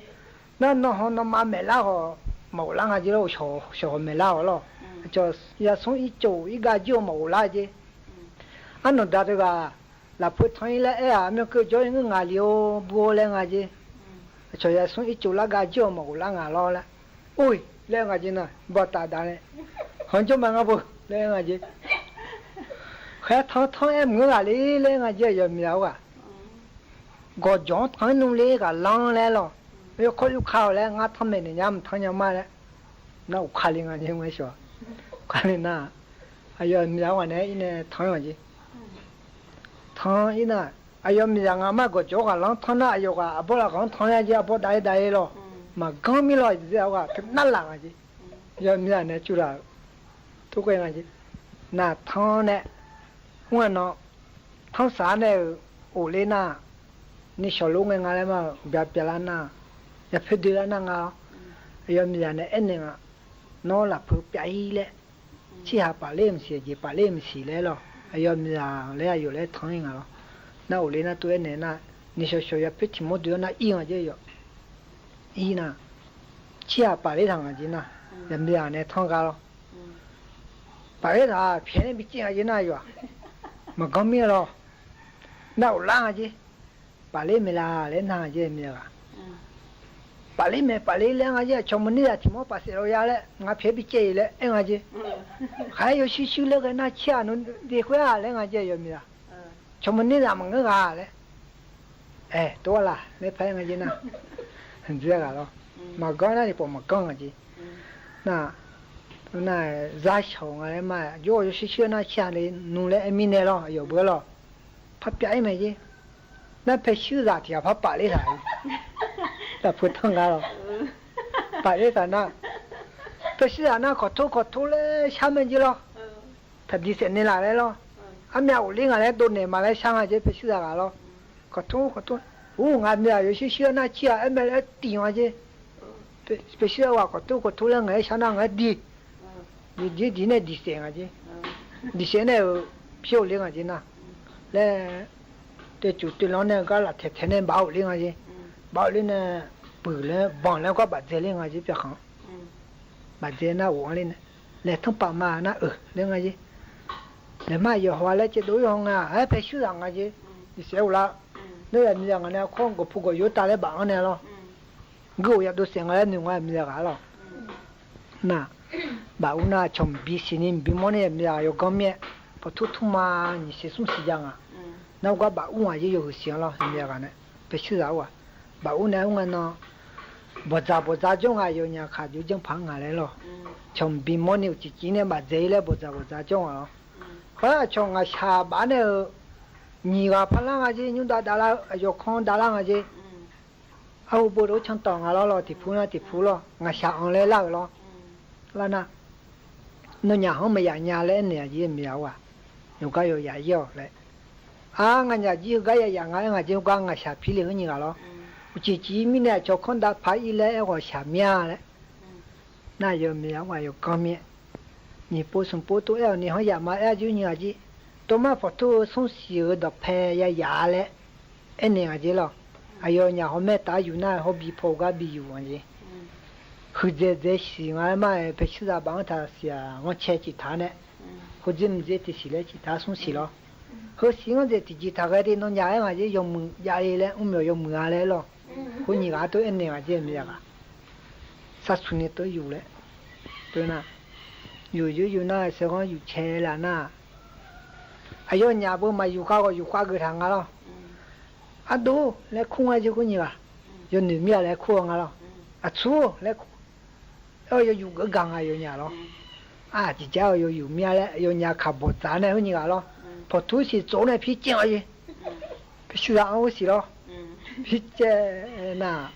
Nar nanghawq nanma maeqlar khawf maqghoflar nga jeq lawr, shawq ghawq maeqlar khawf lawr. Aqcawq yasmr ircuf irgav jir-eu maqghoflar jeq. Arnawq da teughaq lafpeu tanq-ir laer aer-aq, armyan keuv jawr-ir ngeur ngaq li-or bur-or laer nga jeq. Aqcawq yasmr ircuf lar gav jir-awq maqghoflar ngaq lawr laer. Or-iq laer nga jeq nar, bawqtaf dav nae, khanqjawr ma ngar beu laer nga jeq. Khaer tanq tanq-aer maqngeur ghaq le laer nga jeq, aqyawf miqzaq-or ghaq. Gawqjawq-anr tanq-ir nmr le ghaqlanr laer lawr. Yawkawr yurka-awq laer, ngar tanq maeqnaeq nya maqtanq nya ma laer. Nar uqka le nga jeq, ngar shawq uqka le nar, aqyawf miqzaq-anr ghaq nae-aer ir nae tanq-ir nga jeq. Tanq-ir nar, aqyawf miqzaq ngaqmar gawqjawq-anr ghaqlanr tanq nar, aqyawf ghaq arbawr lafkhaq-anr tanq-ir-a jeq, arbawr dav-ir dav-ir lawr. Maqganr mir lawr, aqyawf miqzaq-or ghaq teunar laf nga jeq. Aqyawf miqzaq nae cuvlaf-euq tov ghae nga jeq. Naq tanq nae, mr-a nan, tanq saq-ar nae-euq ghofler nar, ni shawq lof ngae nga laer ma-euq byaq byaqlar nar, yapoer doelar nar nga lawr. Aqyawf miqzaq nae aernaeq nga, nawr lafpeu pyav-ir laer, cirhaq pafler-eu maqsiq, aqjeq pafler-eu maqsiq laer lawr. Aqyawf miqzaq laer aqyawf laer tanq-ir nga lawr. Nar ghofler nar tov aernaeq nar, ni shawq shawq yapoer tiq mawr doe-awr nar ir nga jeq aqyawf. Ir nar, cirhaq pafler taq nga jeq nar, yaqmiqzaq nae tanq gha lawr. Pafler taq pyaeq-aer bi caev nga jeq nar aqyawf-aq, maqganr mir lawr. Nar ghoflar nga jeq. Pafler maeqlaf laer nar nga jeq miqzaq-aq. Pafler maeq pafler laer nga jeq, aqcawq maqner zaq tiq mawr paf saef lawq ya laer, ngaq pyaeq-aer bi caev-iq laer aer nga jeq. Khaq-aer yawshuir shuir laer ghae nar, cirhaq nmr bi khoer-aq laer nga jeq, aqyawf miqzaq. Cawq maqner zaq maqngeur ghaq laer. Aer, tov-ar laq laer paq-aer nga jeq nar, dzer-a ghaq lawr. Maqganr nar tiqpawf maqganr nga jeq. Nar, nar, zar shawq nga laer ma, jawr-awq yawshuir shuir-eu nar shir-a le nm laer aer mirnae lawr, aqyawf beu lawr. Parpyav-ir mae jeq. Nar paeshuirzaq tiq ghaq par paf ler taq-eu. Lafpeu tanr nga lawr. Paf ler taq nar, paeshuirzaq nar kawqtor kawqtor laer shar mae jeq lawr. Taqdiq saef naeqlaf laer lawr. Armyav ghofler nga laer dovnaeq ma laer shar nga jeq paeshuirzaq ghaq lawr. Kawqtor kawqtor, ur, ngaq myav yawshuir shuir-eu nar cir-aq aer mae laer tiq nga jeq. Paeshuirzaq ghaq kawqtor kawqtor laer ngaq-aer shar nar ngaq-aer diq. Diq diq diq nae diq saef nga jeq. Diq saef nae-euq pyur ghofler nga jeq nar. Laer, toeqcuf toeqlanr nae gar laftaeq taeq nae baf ghofler nga jeq. Baf ghofler nae, puiq laer banq laer gar bafdzae ler nga jeq pyavkhanq. Bafdzae nar ghof-anr ler nae, laeq tanrpaf ma nar-euq laer nga jeq. Laeqhmq yawqha laer caevdov-ir haw nga, aer paeshuirzaq nga jeq. Iqsaef ghoflar. Nar yamyav ngaq nae arkawr gawqpu gawqyo tav laer baf-anr nae lawr. Gui-euq yadov saef nga laer noeq nga yamyav ghaq lawr. Nar, baf ur nar cawq mqbi siqni mqbi mawr nae yamyav ghaq yawganr mir-aer, pawqtur turma nyiq siq smr siq jav nga. Nar gar baf ur ngaq jeq yawhuiq siq-anr lawr yamyav ghaq nae, paeshuirzaq ur-aq. Baf ur nae ur ngae nan, bawqdzaq bawqdzaq jawr nga yawnyaf kaq jov janrpaq-anr nga laer lawr. Cawq mqbi mawr ni uqcif cif nae bafdzae-ir laer bawqdzaq bawqdzaq jawr nga lawr. Khoer aqcawq ngaqshaq baf nae-euq nyiq ghaq parlar nga jeq, nymr dav davlar-eu aqyawf kanr davlar nga jeq. Arhu beu dov-aer cantawq nga lawr lawr, tiqpur nar tiqpur lawr, ngaqshaq anq laer lar-euq lawr. Lar nar, nawnyaf-anr maqyaf nya laer aernaeq-aq jeq maqyaf-ur-aq, yawqgar yawqyaf-ir-awq laer. Ar, nganyaf jir heugar yayaf nga aer nga jeq heugar ngaqshaq pirle heu nyiq ghaq lawr. Uqcif cif-ir mirnae aqcawq kanr dav paq-ir laer aer ghawqshaq mya laer. Nar yawmyav-aq yawganr mir-aer, nyiq pov smq pov tov aer-awq ni hanr yaf ma aer-a jir nyiq ghaq jeq. Tov mar pawqtur-eu smr siq-euq dawqpae yayaf-a laer aernaeq nga jeq lawr. Aqyawfnyaf hawmaer taf-aer yuf nar hawbi paw-eu gar bi yuf nga jeq. Huiqdzaeq dzaeq siq nga aer mar-aer paeshuirzaq baf-anr taq siq-aq ghanrcae ciftaq nae, khoerdzer mqdzer tiqsiq laer ciftaq smr siq lawr. Heu siq-anr dzaeq tiqjeq taqghae de nawnyaf aer nga jeq yawmuiq jav-e laer mrmyawf yawmuiq-a laer lawr. Khoer nyiq ghaq-anr tov aernaeq nga jeq myav ghaq. Sarsuq ni tov yuf laer. Tov nar, yuf yuf yuf nar saerghanr yuf cae laf nar, aqyawfnyaf beu maqyuf khav ghawq yuf khav geuf taq nga lawr. Ardov laer kur nga jeq khoer nyiq ghaq. Yawnoeq mir-a laer kur-eu nga lawr. Aqtsu laer kur. Aer-awr yawyuf geuf gaq nga yawnyaf lawr. Aqjeq jar-eu yawyuf mir-a laer yawnyaf kaq bawqdzaq nae khoer nyiq ghaq lawr. Pawqtur siq tsov nae pircaev nga jeq. Paeshuirzaq-anr ghoer siq lawr. Pircaev nar,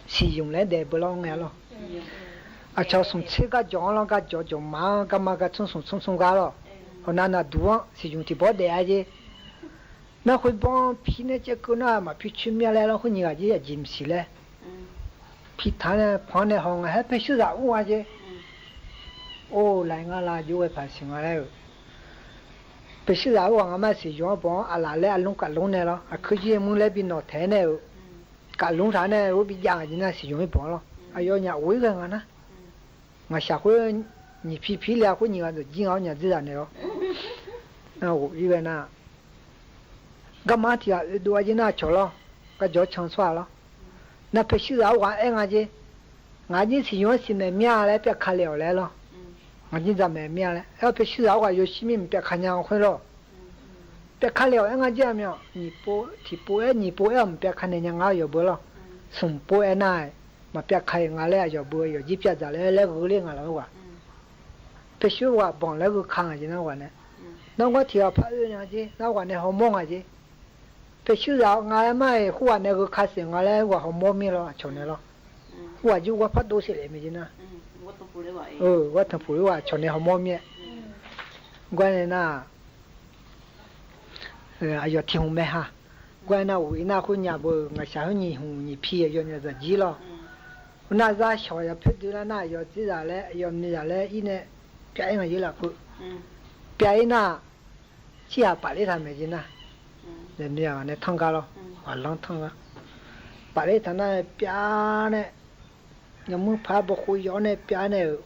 siqymq laer daef beu lawr ngae lawr. Aqcawq smq tser garjawq-anr lawr garjawq jawqma-anr garma gartsanr smq tsanr tsanr gar lawr. Hawq nav naqduq-anr siqymq tiq bawr daef-a jeq. Nar khoer bawr-anr pir nae caevkeuv nar maqpir coer mir-a laer lawr khoer nyiq ghaq jeq aqjeq maqsiq laer. Pirtaq nae panq nae haw nga haer paeshuirzaq ur nga jeq. Or, laf nga la jov ghae paq siq nga laer-euq. Paeshuirzaq ur ghaq ngamaf siqymq-anr bawq-anr aqlaf laer arlmr kaflmr nae lawr aqkuir jir-aer muir laer bi nawq taeq-aer nae-euq. Kaflmr taq nae-eu bijav ngaq jeq nar siqymq-ir bawq-anr lawr. Aqyawfnyaf of-ir ghae nga nar. Ngaqshaq khoer nyiq pi pi le-a khoer nyiq ghaq dawq jir nga-awr nya dzerzaq naeq lawr. Nar ghof-ir ghae nar, garma-anr tiq ghaq oedov-a jeq nar cawq lawr. Garjawq-anr can tsawrhaq lawr. Nar paeshuirzaq ur ghaq aer nga jeq. Ngaq jir siqymq-anr siqmaeq mir-a laer pyavka le-awq laer lawr. Ngaq jir dzaqmaeq mir-a laer aer-awr paeshuirzaq ur ghaq yawshir mir mqpyavka nya-eu khoer lawr. Pyavka le-awq aer nga jeq aqmyawf nyiq pov tiq pov aer nyiq pov aer-awq mqpyavka naeq nya nga yawqbeu lawr. Smq pov aer nar-aq maqpyavka-iq nga laer aqyawf beu yawqjir pyavdzaq laer laer gheu ler nga lawr ur ghaq. Paeshuir ur ghaq banq laer gheu ka nga jeq nar ur ghaq nae. Nar gar tiq ghaq par oe nya jeq nar ur ghaq nae hawmawr nga jeq. Paeshuirzaq nga laer mar-iq khoer ghaq nae gheu ka saef nga laer ur ghaq hawmawr mir lawr aqcawq nae lawr. Khoer ghaq jir ur gar par dov saef laef mae jeq nar. Gar tanqpuq ur ghaq aqcawq nae hawmawr mir-aer. Gar nae nar aqyawf tiq hmq mae ha. Gar nar uq ir nar khoer nya beu ngaqshaq khoer nyiq hmq nyiq pi aqyawfnyaf dzaq jir lawr. Khoer nar zar shawq yawpoer doe lar nar aqyawf dzerzaq laer aqyawf miqzaq laer ir nae pyav-ir nga jeq lafkhoer. Pyav-ir nar, tsir ghaq paf ler taq maeq jeq nar. Laeqmiq ghaq nae tanr gar lawr. Ghaqlanr tanr gar. Paf ler taq nar pyav nae, yawmuir paq-aer bawkhov yaw-awr nae pyav nae-euq.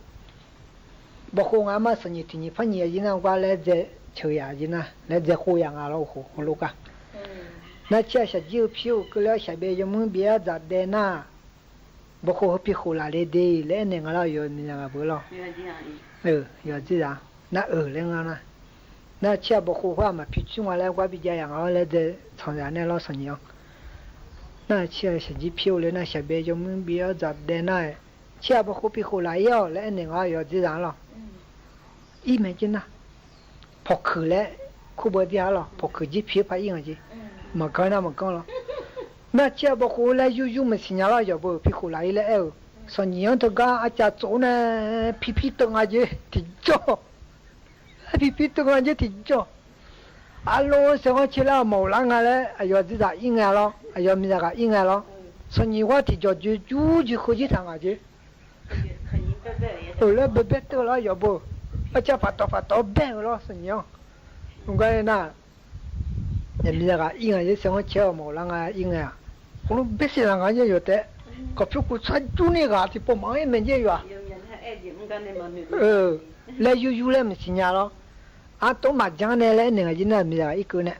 Bawkhov nga mar sanqnyiq tiq nyiq par nyiq-a jeq nar gar laer dzae ceuq yaq jeq nar laer dzae khov yaq nga lawr uqkhof heulof gar. Nar tsir ghaq shaqjir-eu pir-eu keuvle-awr shaqbae yawmuir bif-aer dzaq daev nar, bawkhov heu pi khof laf le de laer aernaeq nga lar yawqmiq nya ghaq beu lawr. Yawqdzer zaq nar-euq laer nga nar. Nar tsir ghaq bawkhov khoer-aq maqpir coer nga laer gar bi jav yaq nga-awr laer dzae tsanq yaq nae lawr sanqnyiq-anr. Nar-aq, tser-aq shaqjir pir-eu laer nar, shaqbae jawrmuir bi-awr dzaqdaev nar-aer, tser-aq bawkhov pikhof laf-ir-awq laer aernaeq nga yawqjeq zaq-anr lawq. Ir mae jir nar, pawqkuiq laer, kurbeu dir-a lawq, pawqkuiq jir pir-eu par ir nga jeq. Maqganr nar maqganr lawr. Nar tser-aq bawkhov laer yuryur maqsiq nya lawr, yawqbeu pikhof laf-ir laer aer-euq. Sanqnyiq-anr teugar arcav tsov nae, pirpir teuv nga jeq tiqjawr. Aer pirpir teuv nga jeq tiqjawr. Arlo-eu saerghanr caer lar-euq mawf-euq lar nga laer aqyawf dzerdzaq ir ngae lawr, aqyawf miqzaq ghaq ir ngae lawr. Sanqnyiq ghar tiqjawq joe jur jeq khoerjir taq ngaq jeq. Euq laer baebae teuv lar yawqbeu. Arcav paqtawf paqtawf bae-eu lawr sanqnyiq-anr. Mq gar nar, aqmiqzaq ghaq ir nga jeq, saerghanr caer-awq mawf-euq lar nga ir ngae-aq, khoerlof bae siq laq nga jeq yawq taef. Kawqpyur kuv tsar jur ni ghaq tiqpov maqanr-ir mae jeq yawq-aq. Laer yuryur laer maqsiq nya lawr. Artov maqjanr nae laer aernaeq nga jeq nar, aqmiqzaq ghaq irkeuv nae,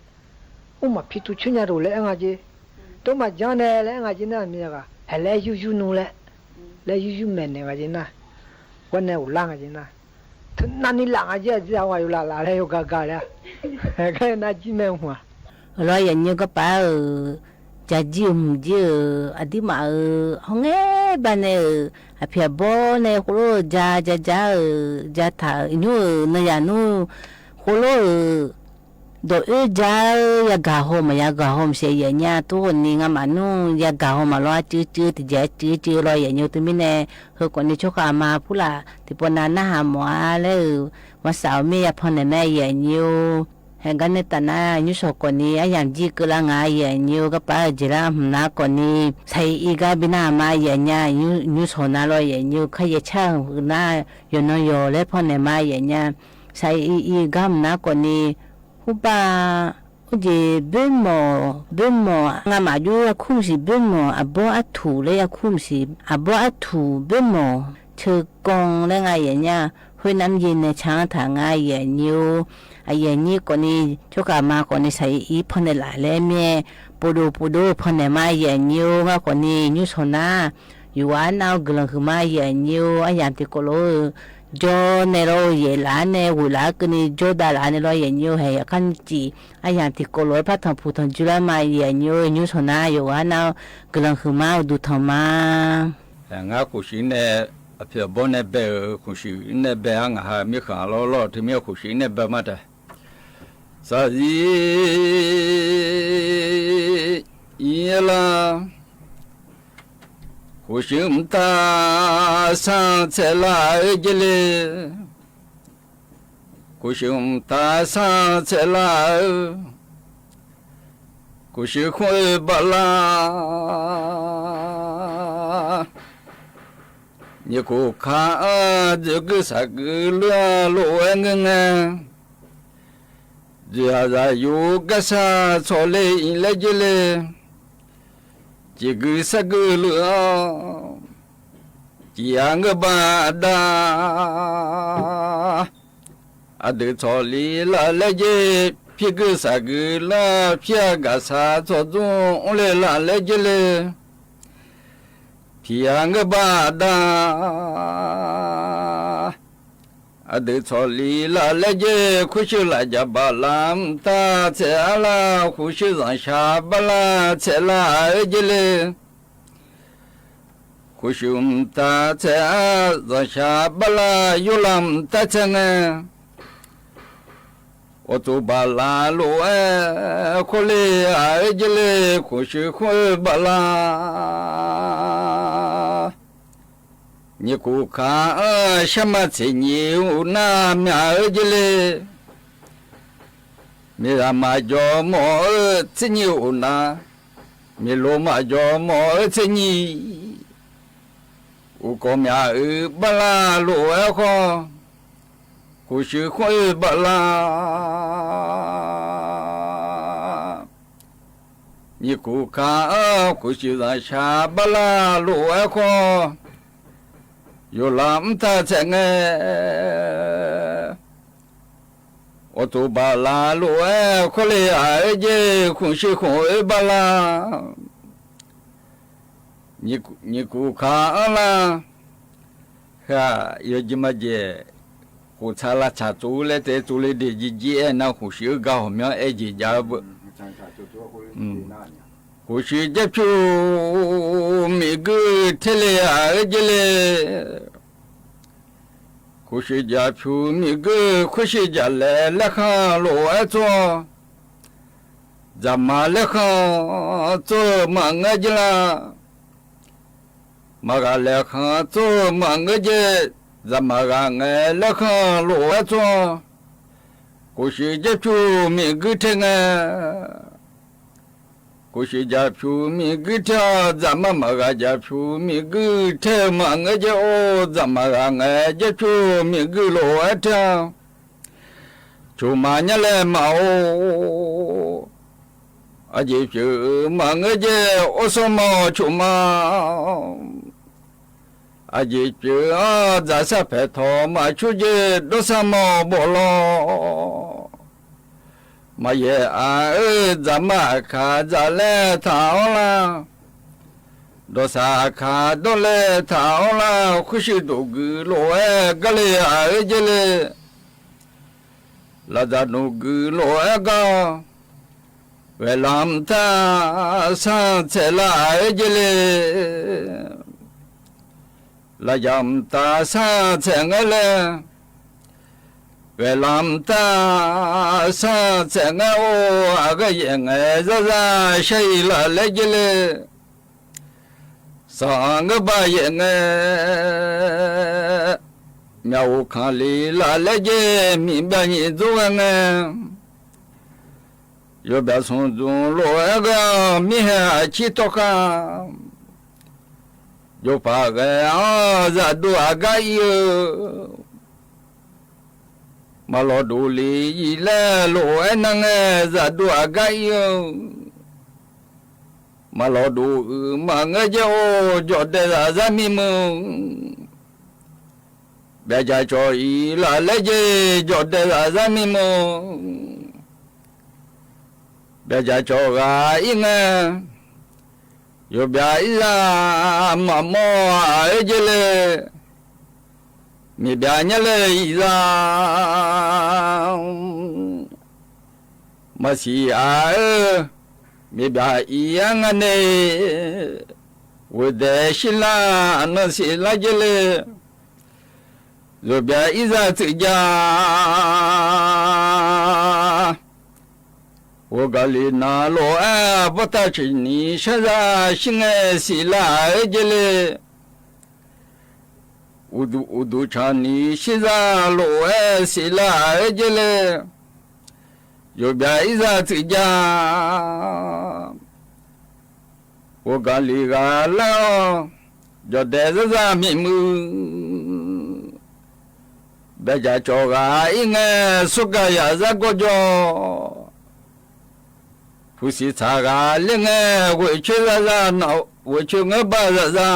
mr maqpir tuv coer nya deuq laer aer nga jeq. Tov maqjanr nae laer aer nga jeq nar, aqmiqzaq ghaq haeq laer yuryur nmr laer, laer yuryur maeqnaeq nga jeq nar, ghawrnae uqlar nga jeq nar, teunav ni laf nga jeq, aqjeq-aq ghaq yawlaf laf laer yawgaq gaq laer-a. Aer gar nar jir mae hmq-aq. Lawr yaqnyir garpaf-euq jajir-euq hmq jir-euq aqdirmaf-euq hawr ngae banae-euq aqpiq aqbawr nae khoerlof-eu ja ja ja-euq ja taq-euq nymr-euq nanyaf nmr khoerlof-euq dawq oer ja-eu yagaq haw maqya gaq haw maqsiq yaf nya tov khawf ni ngamaf nmr yagaq haw maqlawr arcuiv cuiv tiqjeq arcuiv cuiv lawr yaqnyir teumirnae, heukhawf ni tsawrkhav aqma purlaf tiqpov nav narhaq mawf-a laer-euq maqsaf-euq mir yapan naeq mae yaqnyir-or. Haeq gar nae taf nar nymr shawq khawf ni aryamq jir keuvlar nga yaqnyir-or, garpaf-euq jeq lar hmq nar khawf ni saq-ir ir gar bi nar aqma yaf nya nymr shawq nar lawr yaqnyir-or, kharyaer car-euq nar yawqnan yawq laer pan naeq ma yaf nya. Saq-ir ir gar hmq nar khawf ni Khoerbar, urjeq boermawq boermawq ngamaf jov yarkur maqsiq boermawq aqbawr artuq laer yarkur maqsiq aqbawr artuq boermawq teuganr laer nga yaf nya. Khoernav mr jeq nae ca-anr taq nga yaf nyir-or. Aqyuif aqnyir khawf ni tsawrkhav aqma khawf ni saq-ir ir pan naeq laf laer mir-aer, povdov povdov pan naeq ma yaf nyir-or. Ngar khawf ni nymr shawq nar yawqghaq arnav-awr guiqlanq huiq ma yaf nyir-or. Aryamq tiqkawv lof-eu jawr nae lawr-eu yaeq laf-ar nae ghoeq laf-ar keuvni jawr dav laf-ar nae lawr yaf nyir-or. Haeq yaqkar ciq aryamq tiqkawv lof-aer par tanqpuq tanqjoe lar ma yaf nyir-or. Nymr shawq nar yawqghaq arnav-awr guiqlanq huiq ma uqduq tanq ma. Ngar khof shuif nae aqpoeq aqbawr nae bae-euq khof shuif nae bae-ar ngaq ha mirkhanq lawr lawr-eu teu mir khof shuif nae bae ma taef. Saqzir ir lar, khof shuif mqtav sanr tsaev lar-eu jeq le. Khof shuif mqtav sanr tsaev lar-eu, khof shuif khmr-eu baf lar. Nyiq khof kaq-anr dzoeqgui saqgui lur-a lof-aer ngeur ngae, dzoeqhaq zaqyo garsar tsawq le-iq laer jeq le. Ciqgui sargui luf-anr, ciqya ngeur baq dav. Aqdui tsawq li laf laer jeq, pirgui saqgui lar pir-a gaqsaq tsawqdzmr mr le laf laer jeq le. Tiqya ngeur baq dav. Aqdui tsawq li laf laer jeq, kurshuir laf jaq baq lar mqtav tsaev-ar lar, khof shuir zanqshaq baq lar tsaev lar-eu jeq le. Khof shuif mqtav tsaev-ar zanqshaq baq lar, yawrlav mqtav tsaev ngae. Awqtuq baq lar lof-aer khawr le-aq-eu jeq le, khof shuif khmr-eu baq lar. Nyiq khof kaq-anr sharma tseq nyiq uq nar myaq-eu jeq le. Miqzaq maqjawq mawf-eu tser nyiq uq nar, miqlof maqjawq mawf-eu tser nyiq uq kawv myaq-euq baq lar lof-aer khawr, khof shuif khmr-eu baq lar. Nyiq khof kaq-anr khof shuif zanqshaq baq lar lof-aer khawr, yawqlav mqtav tsaev ngae. Awqtuq baq lar lof-aer khawr le-aq-eu jeq, khof shuif khmr-eu baq lar. Nyiq khof kaq-anr lar, heu-aq yawjeq majeq, khof tsaq lavtsaq tsov-eu laer taef tsov le de jirjir aernar, khof shuif-eu gar hawqmyanr aer jeq jav-eu beu. Kuqshuif jarpyur miqguir terle-aq-euq jeq le. Kuqshuif jarpyur miqguir khoershuif jaqlaer laerkhanq lof-aer tsov-awr, dzaqma laerkhanq tsov-eu maqngeur jeq lar. Maqghaq laerkhanq tsov-eu maqngeur jeq, dzaqma ghaq ngae laerkhanq lof-aer tsov-awr, kuqshuif jarpyur miqguir ter ngae. Kuqshuif jarpyur miqguir ter-awr, dzaqma maqghaq jarpyur miqguir ter-eu maqngeur jeq-or, dzaqma ghaq ngae jarpyur miqguir lof-aer ter-awr, coqma nyar laer maqor. Aqjeq pyeuf-eu maqngeur jeq, or sawr ma-awq coqma. Aqjeq pyeuf-anr dzaqsar paeq tawq maqcur jeq, dawrsar ma-awq bawf lawr. Maqyaer-aq-euq dzaqma aqkaq dzaq laer taq-awr lar. Dawqsaq aqkaq dawr laer taq-awr lar, khoershuif dof guiq lof-aer gar le-aq-euq jeq le. Lafdzaq noeqguiq lof-aer gar, ghaeqlanq mqtav sanr tsaeq lar-aq-euq jeq le. Lafdzaq mqtav sanr tsaeq ngaer laer, ghaeqlanq mqtav sanr tsaeq ngaer-or, aqghaer yaef ngae zarzar shar-iq laf laer jeq le. Sanq-anr ngeur bar yaef ngae, myaq uq kanq li laf laer jeq, miqbyav nyiq dzor ghae ngae, yawbyaq smq dzmq lof-aer ghae-awq mirhae aqcir tawrkhav, yawpaq ghae-anr zaqdov aqgar ir-eu, maqlawq dof le-iq laer lof-aer nar ngae, zaqdov aqgar ir-eu, maqlawq dof-euq maqngeur jeq-or, jawqdaeq zaqzar mirmuiq. Byaqjaq cawq-iq laf laer jeq, jawqdaeq zaqzar mirmuiq. Byaqjaq cawq ghaq ir ngae, yawbyaq irzaq maqmawr-aq-euq jeq le. Miqbyaq nyar laer iqzaq maqsiq-aq-eu, miqbyaq iq-aer nga nae, ghofdaef shirlar aqnan siq lar jeq le. Yawbyaq irzaq tsuif ja ghofgaq le navlof-aer, bawrtav ciqni sharzar shir ngae siq lar-aq-euq jeq le. Uqduq uqduq caqni shir zar lof-aer siq lar-aq-euq jeq le. Yawbyaq irzaq tsuif ja ghofgaq le ghaq lar-awr, jawqdaeq zarzar miqmuiq. Byaqjaq cawq ghaq ir ngae, sorgaq yaqzar gawrjawr. Puqsiq tsaq ghaq ler ngae, ghoeqcoer zarzar, ghoeqcoer ngeur bar zarzar.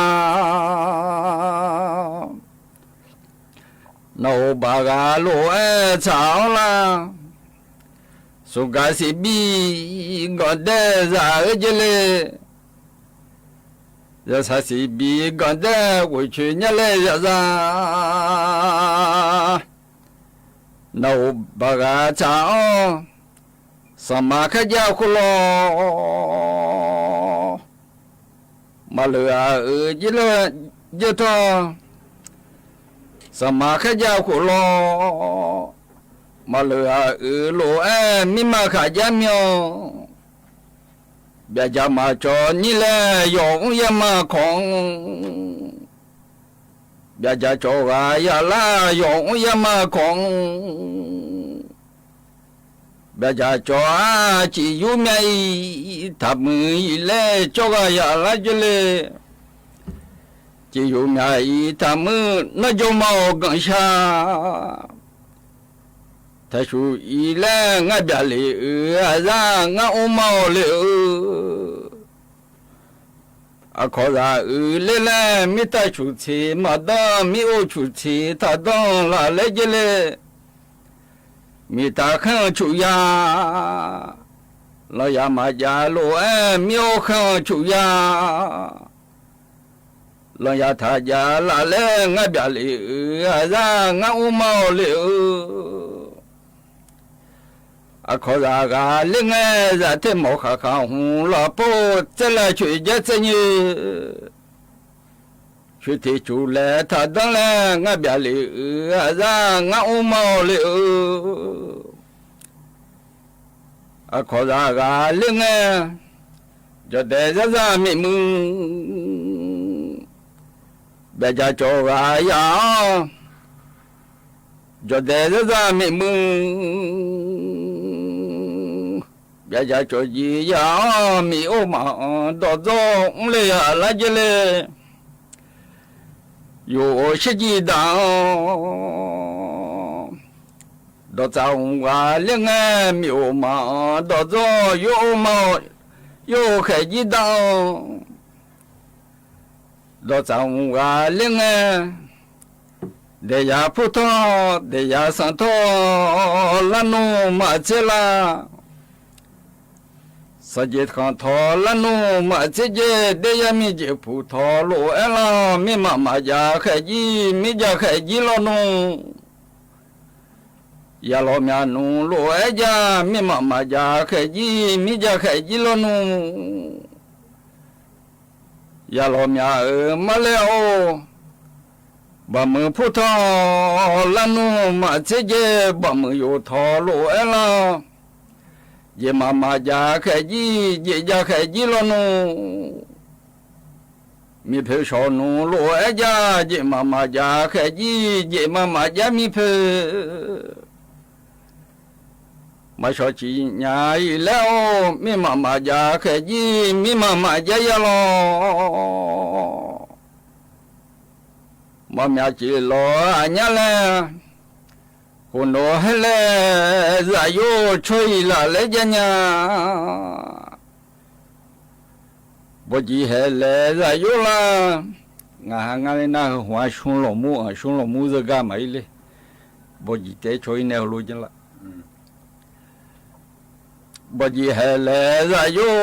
Nawq-euq baq ghaq lof-aer tsaq-awr lar. Sawqgaq siqbi ganqdaer zaq-euq jeq le. Yawsaq siqbi ganqdaer ghoeqcoer nyar laer zarzar. Nawq-euq baq ghaq tsaq-awr, sanqma kharjav khof lawr. Maqleuq-aq-euq jir laer jir tawr, sanqma kharjav khof lawr. Maqleuq-aq-euq lof-aer mirma khaqjav mir-awr, byaqjaq maqcawv nyir laer yawqmr yama kawq-anr, byaqjaq cawv ghaq yaqlar yawqmr yama kawq-anr, byaqjaq cawv-aq ciq yur myav-iq taqmuiq-iq laer cawv ghaq yaqlar jeq le. Ciq yur myav-iq taqmuiq nar jawr ma-awq ganqshaq. Taqshuq-iq laer ngar byaqlef-euq aqzar ngar mr ma-awq le-eu. Aqkawq zaq-euq ler laer mirtav cuq tseq maqdanr, mir-or cuq tseq taqdanr laf laer jeq le. Miqtav khanr-eu cuq ya, lanqyaq maqjav lof-aer mir-or khanr-eu cuq ya. Lanqyaq taqjav laf laer ngar byaqlef-euq aqzar ngar mr ma-awq le-eu. Aqkawq zaq ghaq ler ngae, zaq ter mawf khaq khaq hmq lafpov tsaerlav coeq jaer tsaer nyi. Coeq teq coq laeq taqdanr laer ngar byaqlef-euq aqzar ngar mr ma-awq le-eu. Aqkawq zaq ghaq ler ngae, jawqdaeq zarzar miq muiq, byaqjaq cawq ghaq ya-awr, jawqdaeq zarzar miq muiq, byaqjaq cawq jeq ya-awr, miq or maf-anr dawqdzawr mr le-a lar jaer le. Yawf-euq shirjir daq-anr, dawqtsaf hmq ghaq ler ngae, miq or maf-anr dawqdzawr yawr or ma-awq, yawr-euq khaeq jir daq-anr. Dawqtsaf hmq ghaq ler ngae, daeqyaq purtawr daeqyaq sanqtawr larnmr maqtser lar. Sanqjeq khanq tawq larnmr maqtser jaer, daeryar mirjeq puq tawq lof-aer lar. Mirmaf maqjav khaeq jir, mirjav khaeq jir lawnmr. Yaqlawq myaq nmr lof-aer jav, mirmaf maqjav khaeq jir, mirjav khaeq jir lawnmr. Yaqlawq myaq-euq marlaer-or, baqmuiq purtawr larnmr maqtser jaer, baqmuiq yawf tawq lof-aer lar. Jeqmaf maqjav khaeq jir, jeqjav khaeq jir lawnmr. Miqpoeq shawq nmr lof-aer jav, jeqmaf maqjav khaeq jir, jeqmaf maqjav mirpoeq. Maqshawq ciq nya-iq laer-or, mirmaf maqjav khaeq jir, mirmaf maqjav ya lawq. Maqmyaq ciq lawq-aq nyar laer, khofnawq haer laer, zaqyor tsawr-iq laf laer jav nya. Bawqjeq haeq laer zaqyor lar. Ngaq ha ngar ler nar heu hmq-a shmr lawqmur-a, shmr lawqmur zeugar maqir ler. Bawqjeq taef-aer caw-ir nae heulof janr lar. Bawqjeq haeq laer zaqyor,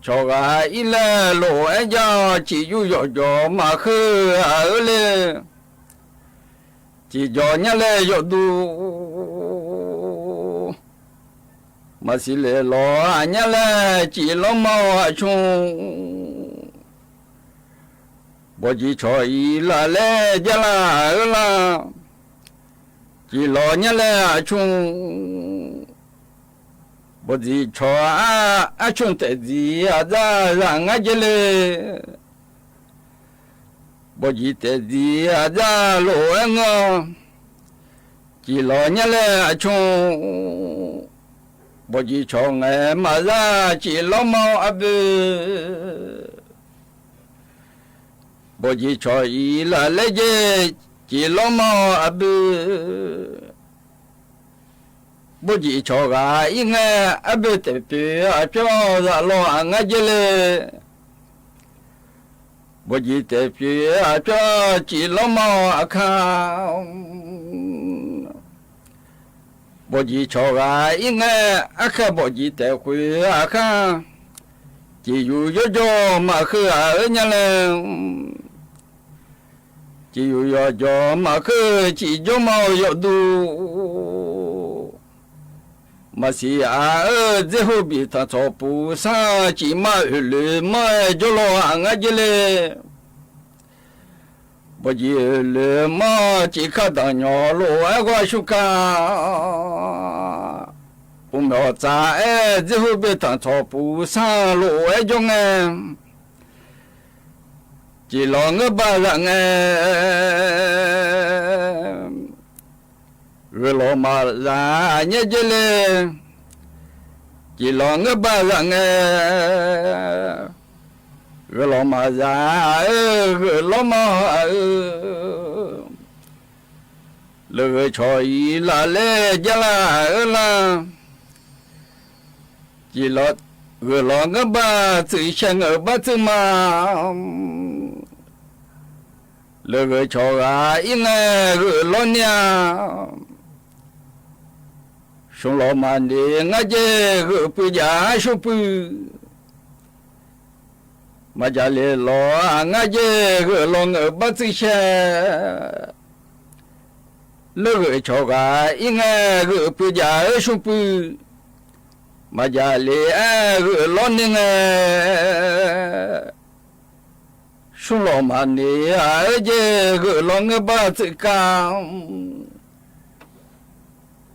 cawq ghaq ir laer lof-aer jav, ciq yur yawqjawq maqkheuv-aq-eu le. Ciq jawq nyar laer yawqduq maqsiq lef lawq-aq nyar laer, ciq lawrma-awr aqcmr. Bawqjeq cawq-iq laf laer jar lar-eu lar. Ciq lawq nyar laer aqcmr. Bawqjeq cawq-ar, arcmr taefdziq aqdzar zaq ngar jaer le. Bawqjeq taefdziq aqdzar lof-aer ngeur. Ciq lawq nyar laer aqcmr. Bawqjeq cawq ngaeq maqzar, ciq lawrma-awr arboe. Bawqjeq cawq-iq laf laer jaer, ciq lawrma-awr arboe. Bawqjeq cawq ghaq ir ngae, arboe taef pyeuf aqpyawr zaq lawq-aq ngar jaer le. Bawqjeq taef pyeuf aqpyawr ciq lawrma-awr aqkar. Bawqjeq cawq ghaq ir ngae, arkhaer bawqjeq taef khoeq aqkar. Ciq yur yawjawr maqkheuv-aq-eu nyar laer. Ciq yur yawjawr maqkheuv, ciq jawrma-awr yawqduq. Maqsiq aq-eu dzerhu biftaq tsawqpuq sar, ciq mar oeqloeq manr-aer jawrlawq-aq ngar jaer le. Bawqjeq oeqloeq manr, ciq kar danqnyawq lof-aer ghawr aqsur ka. Uqmyawf tsaf-aer dzerhu biftaq tsawqpuq sar lof-aer jawr ngae. Ciq lawq ngeurbav zaq ngae, gheuq lawq maqzaq nyaer jaer le. Ciq lawq ngeurbav zaq ngae, gheuq lawq maqzaq-eu gheuq lawrma-eu. Leugheu cawq-iq laf laer jar lar-eu lar. Ciq lawq, gheuq lawq ngeurbav tsuif shaer ngeur bar tsuif ma. Leugheu cawq ghaq ir ngae gheuq lawr nya. Smq lawq maqnoeq ngar jaer gheuq puiv jav-ar shur puiv. Maqjaqlef lawq-aq ngar jaer gheuq lawq ngeur bar tsuif shaer. Leurgheuq cawq ghaq ir ngae, gheuq puiv jaf-eu smrpuiv maqjaq le-aer gheuq lawrni ngae, smrlawq maqnoeq-a-eu jeq gheuq lawr ngeur bar tsuif kav.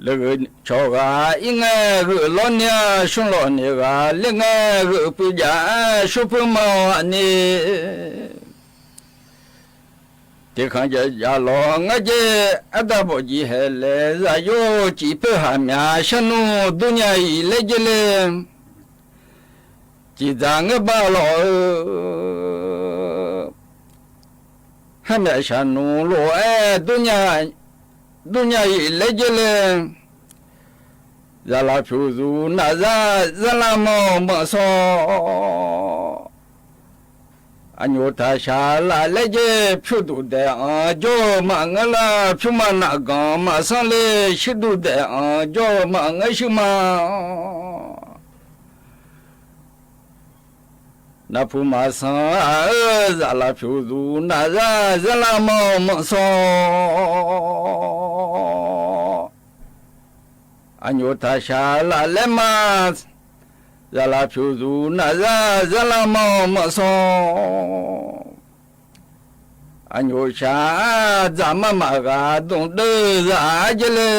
Leurgheuq cawq ghaq ir ngae, gheuq lawrni-a, smrlawq noeq ghaq ler ngae, gheuq puiv jaf-aer smrpuiv ma-awq aqni. Tiqkhanq jaq jaq lawq ngar jer, ardav bawqjeq haeq laeq zaqyo, cif poer haq myaq sharnmr durnya-iq laer jer le. Cif dzaq ngeur bar lawq-eu har myaq sharnmr lof-aer durnya-iq laer jer le. Zaqlaq pyuq zuq nafzar zarlar manq manq sawr. Aqnyoq taqshaq laf laer jer, pyur duq daeq-anr jawr-eu maqngeur lar, pyurma nafganq maqsanr le, shuir duq daeq-anr jawr-eu maqngeur shuirma. Naqpuq maqsanq aq-eu, zaqlaq pyuq zuq nafzar zarlar manq manq sawr. Aqnyoq taqshaq laf laer ma, zaqlaq pyuq zuq nafzar zarlar manq manq sawr. Aqnyoq shaq-a, dzaqmar maqghaq dmqdeuv zaq-ar jer le.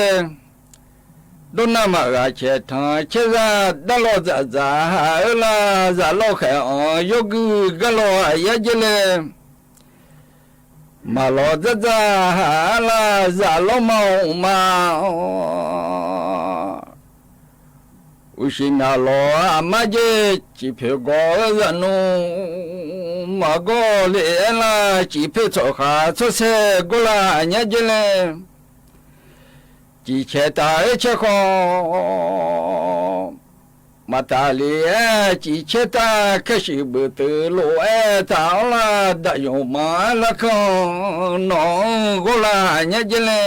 Dawrnar maqghaq caeq tanq caerzar, darlawr dzaqdzaq haq-eu lar, zaqlawr khaeq-anr yawguir garlawr aqyar jer le. Maqlawr dzardzar haq-ar lar, zaqlawr ma-awq ma. Uqshiq myaq lawq aqmar jer, cif poeq gawv-eu zaqnmr maqgawr le-aer lar, cif poer tsawqkhaq tsawrsaer gawrlar aqnyar jer le. Cif caer taq-aer caer khawf maqtaf le-aer, cif caer taq kaer shuif beuq teuq lof-aer taq-awr lar, daqyawq manq-aer larkanr nawq-anr ghawrlar aqnyar jer le.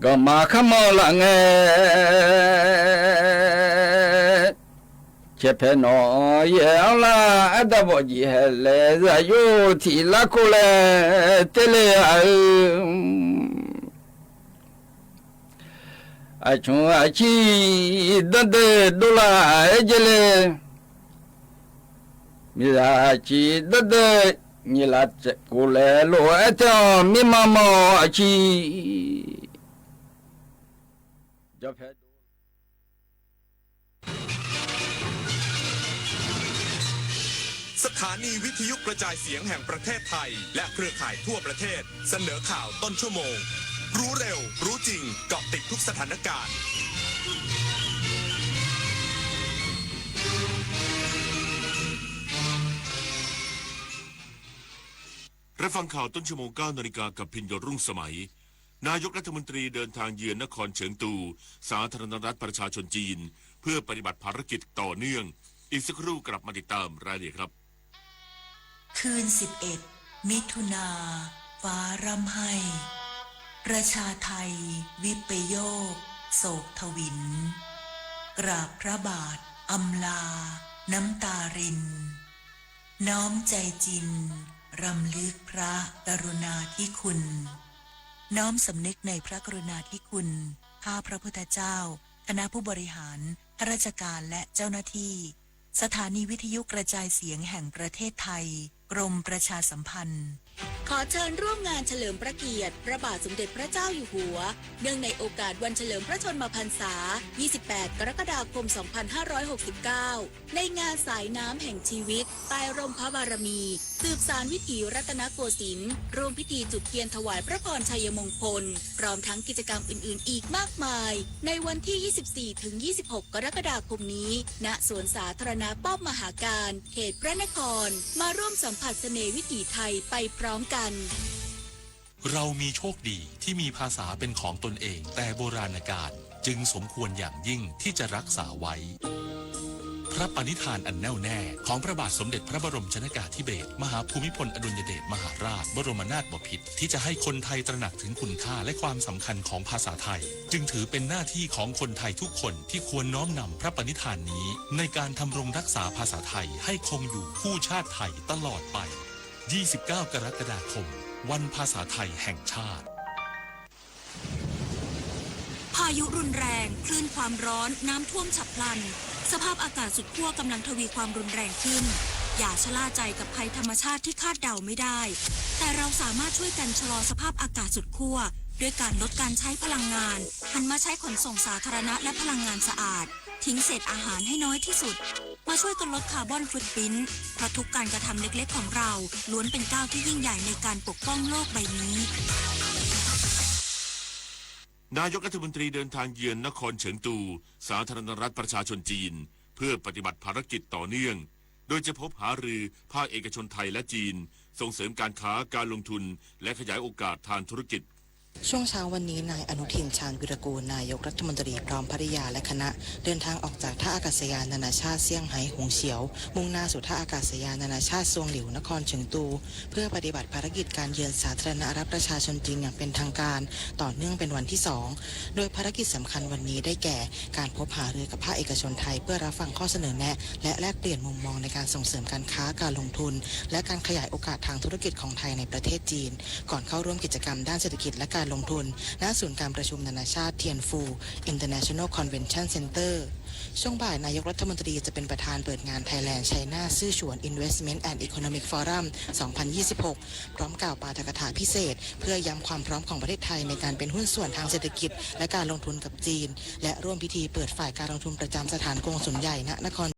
Ganqma kharmanq laf ngae, caerpae nawq-anr yaeq-anr lar, ardav bawqjeq haeq laeq zaqyo, tiq larkov laer terle-aq-eu. Aqcmq aqcir danrdeuv dovlar-aer jer le. Miqzaq aqcir danrdeuv nyiq laf kov laeq lof-aer tae-awq, mirma manq-awq aqcir. สถานีวิทยุกระจายเสียงแห่งประเทศไทยและเครือข่ายทั่วประเทศ เสนอข่าวต้นชั่วโมง รู้เร็ว รู้จริง เกาะติดทุกสถานการณ์ รับฟังข่าวต้นชั่วโมง เก้านาฬิกา กับพินโยรุ่งสมัย นายกรัฐมนตรีเดินทางเยือนนครเฉิงตู สาธารณรัฐประชาชนจีน เพื่อปฏิบัติภารกิจต่อเนื่อง อีกสักครู่กลับมาติดตามรายละเอียดครับ คืนสิบเอ็ด มิถุนา ฟ้าร่ำไห้ ประชาไทย วิปโยค โศกทวิน กราบพระบาท อำลา น้ำตาริน น้อมใจจริง รำลึกพระกรุณาธิคุณ น้อมสำนึกในพระกรุณาธิคุณ ข้าพระพุทธเจ้า คณะผู้บริหาร ข้าราชการ และเจ้าหน้าที่ สถานีวิทยุกระจายเสียงแห่งประเทศไทย กรมประชาสัมพันธ์ ขอเชิญร่วมงานเฉลิมพระเกียรติพระบาทสมเด็จพระเจ้าอยู่หัว เนื่องในโอกาสวันเฉลิมพระชนมพรรษา ยี่สิบแปด กรกฎาคม สองพันห้าร้อยหกสิบเก้า ในงานสายน้ำแห่งชีวิต ใต้ร่มพระบารมี สืบสานวิถีรัตนโกสินทร์ ร่วมพิธีจุดเทียนถวายพระพรชัยมงคล พร้อมทั้งกิจกรรมอื่นๆ อีกมากมาย ในวันที่ ยี่สิบสี่ ถึง ยี่สิบหก กรกฎาคมนี้ ณ สวนสาธารณะป้อมมหาการ เขตพระนคร มาร่วมสัมผัสเสน่ห์วิถีไทยไปพร้อมกัน เรามีโชคดีที่มีภาษาเป็นของตนเองแต่โบราณกาล จึงสมควรอย่างยิ่งที่จะรักษาไว้ พระปณิธานอันแน่วแน่ของพระบาทสมเด็จพระบรมชนกาธิเบศร มหาภูมิพลอดุลยเดชมหาราชบรมนาถบพิตร ที่จะให้คนไทยตระหนักถึงคุณค่าและความสำคัญของภาษาไทย จึงถือเป็นหน้าที่ของคนไทยทุกคนที่ควรน้อมนำพระปณิธานนี้ ในการทำรงรักษาภาษาไทยให้คงอยู่คู่ชาติไทยตลอดไป ยี่สิบเก้า กรกฎาคม วันภาษาไทยแห่งชาติ พายุรุนแรง คลื่นความร้อน น้ำท่วมฉับพลัน สภาพอากาศสุดขั้วกำลังทวีความรุนแรงขึ้น อย่าชะล่าใจกับภัยธรรมชาติที่คาดเดาไม่ได้ แต่เราสามารถช่วยกันชะลอสภาพอากาศสุดขั้ว ด้วยการลดการใช้พลังงาน หันมาใช้ขนส่งสาธารณะและพลังงานสะอาด ทิ้งเศษอาหารให้น้อยที่สุด มาช่วยกันลดคาร์บอนฟุตพริ้นท์ เพราะทุกการกระทำเล็กๆของเรา ล้วนเป็นก้าวที่ยิ่งใหญ่ในการปกป้องโลกใบนี้ นายกรัฐมนตรีเดินทางเยือนนครเฉิงตู สาธารณรัฐประชาชนจีน เพื่อปฏิบัติภารกิจต่อเนื่อง โดยจะพบหารือภาคเอกชนไทยและจีน ส่งเสริมการค้าการลงทุน และขยายโอกาสทางธุรกิจ ช่วงเช้าวันนี้ นายอนุทิน ชาญวีรกูล นายกรัฐมนตรี พร้อมภริยาและคณะ เดินทางออกจากท่าอากาศยานนานาชาติเซี่ยงไฮ้หงเฉียว มุ่งหน้าสู่ท่าอากาศยานนานาชาติซวงหลิว นครเฉิงตู เพื่อปฏิบัติภารกิจการเยือนสาธารณรัฐประชาชนจีนอย่างเป็นทางการ ต่อเนื่องเป็นวันที่สอง โดยภารกิจสำคัญวันนี้ได้แก่ การพบหารือกับภาคเอกชนไทย เพื่อรับฟังข้อเสนอแนะ และแลกเปลี่ยนมุมมองในการส่งเสริมการค้าการลงทุน และการขยายโอกาสทางธุรกิจของไทยในประเทศจีน ก่อนเข้าร่วมกิจกรรมด้านเศรษฐกิจและการลงทุน ณ ศูนย์การประชุมนานาชาติเทียนฟู International Convention Center ช่วงบ่าย นายกรัฐมนตรีจะเป็นประธานเปิดงาน Thailand China Sichuan Investment and Economic Forum สองพันยี่สิบหก พร้อมกล่าวปาฐกถาพิเศษ เพื่อย้ำความพร้อมของประเทศไทยในการเป็นหุ้นส่วนทางเศรษฐกิจ และการลงทุนกับจีน และร่วมพิธีเปิดฝ่ายการลงทุนประจำสถานกงสุลใหญ่ณนคร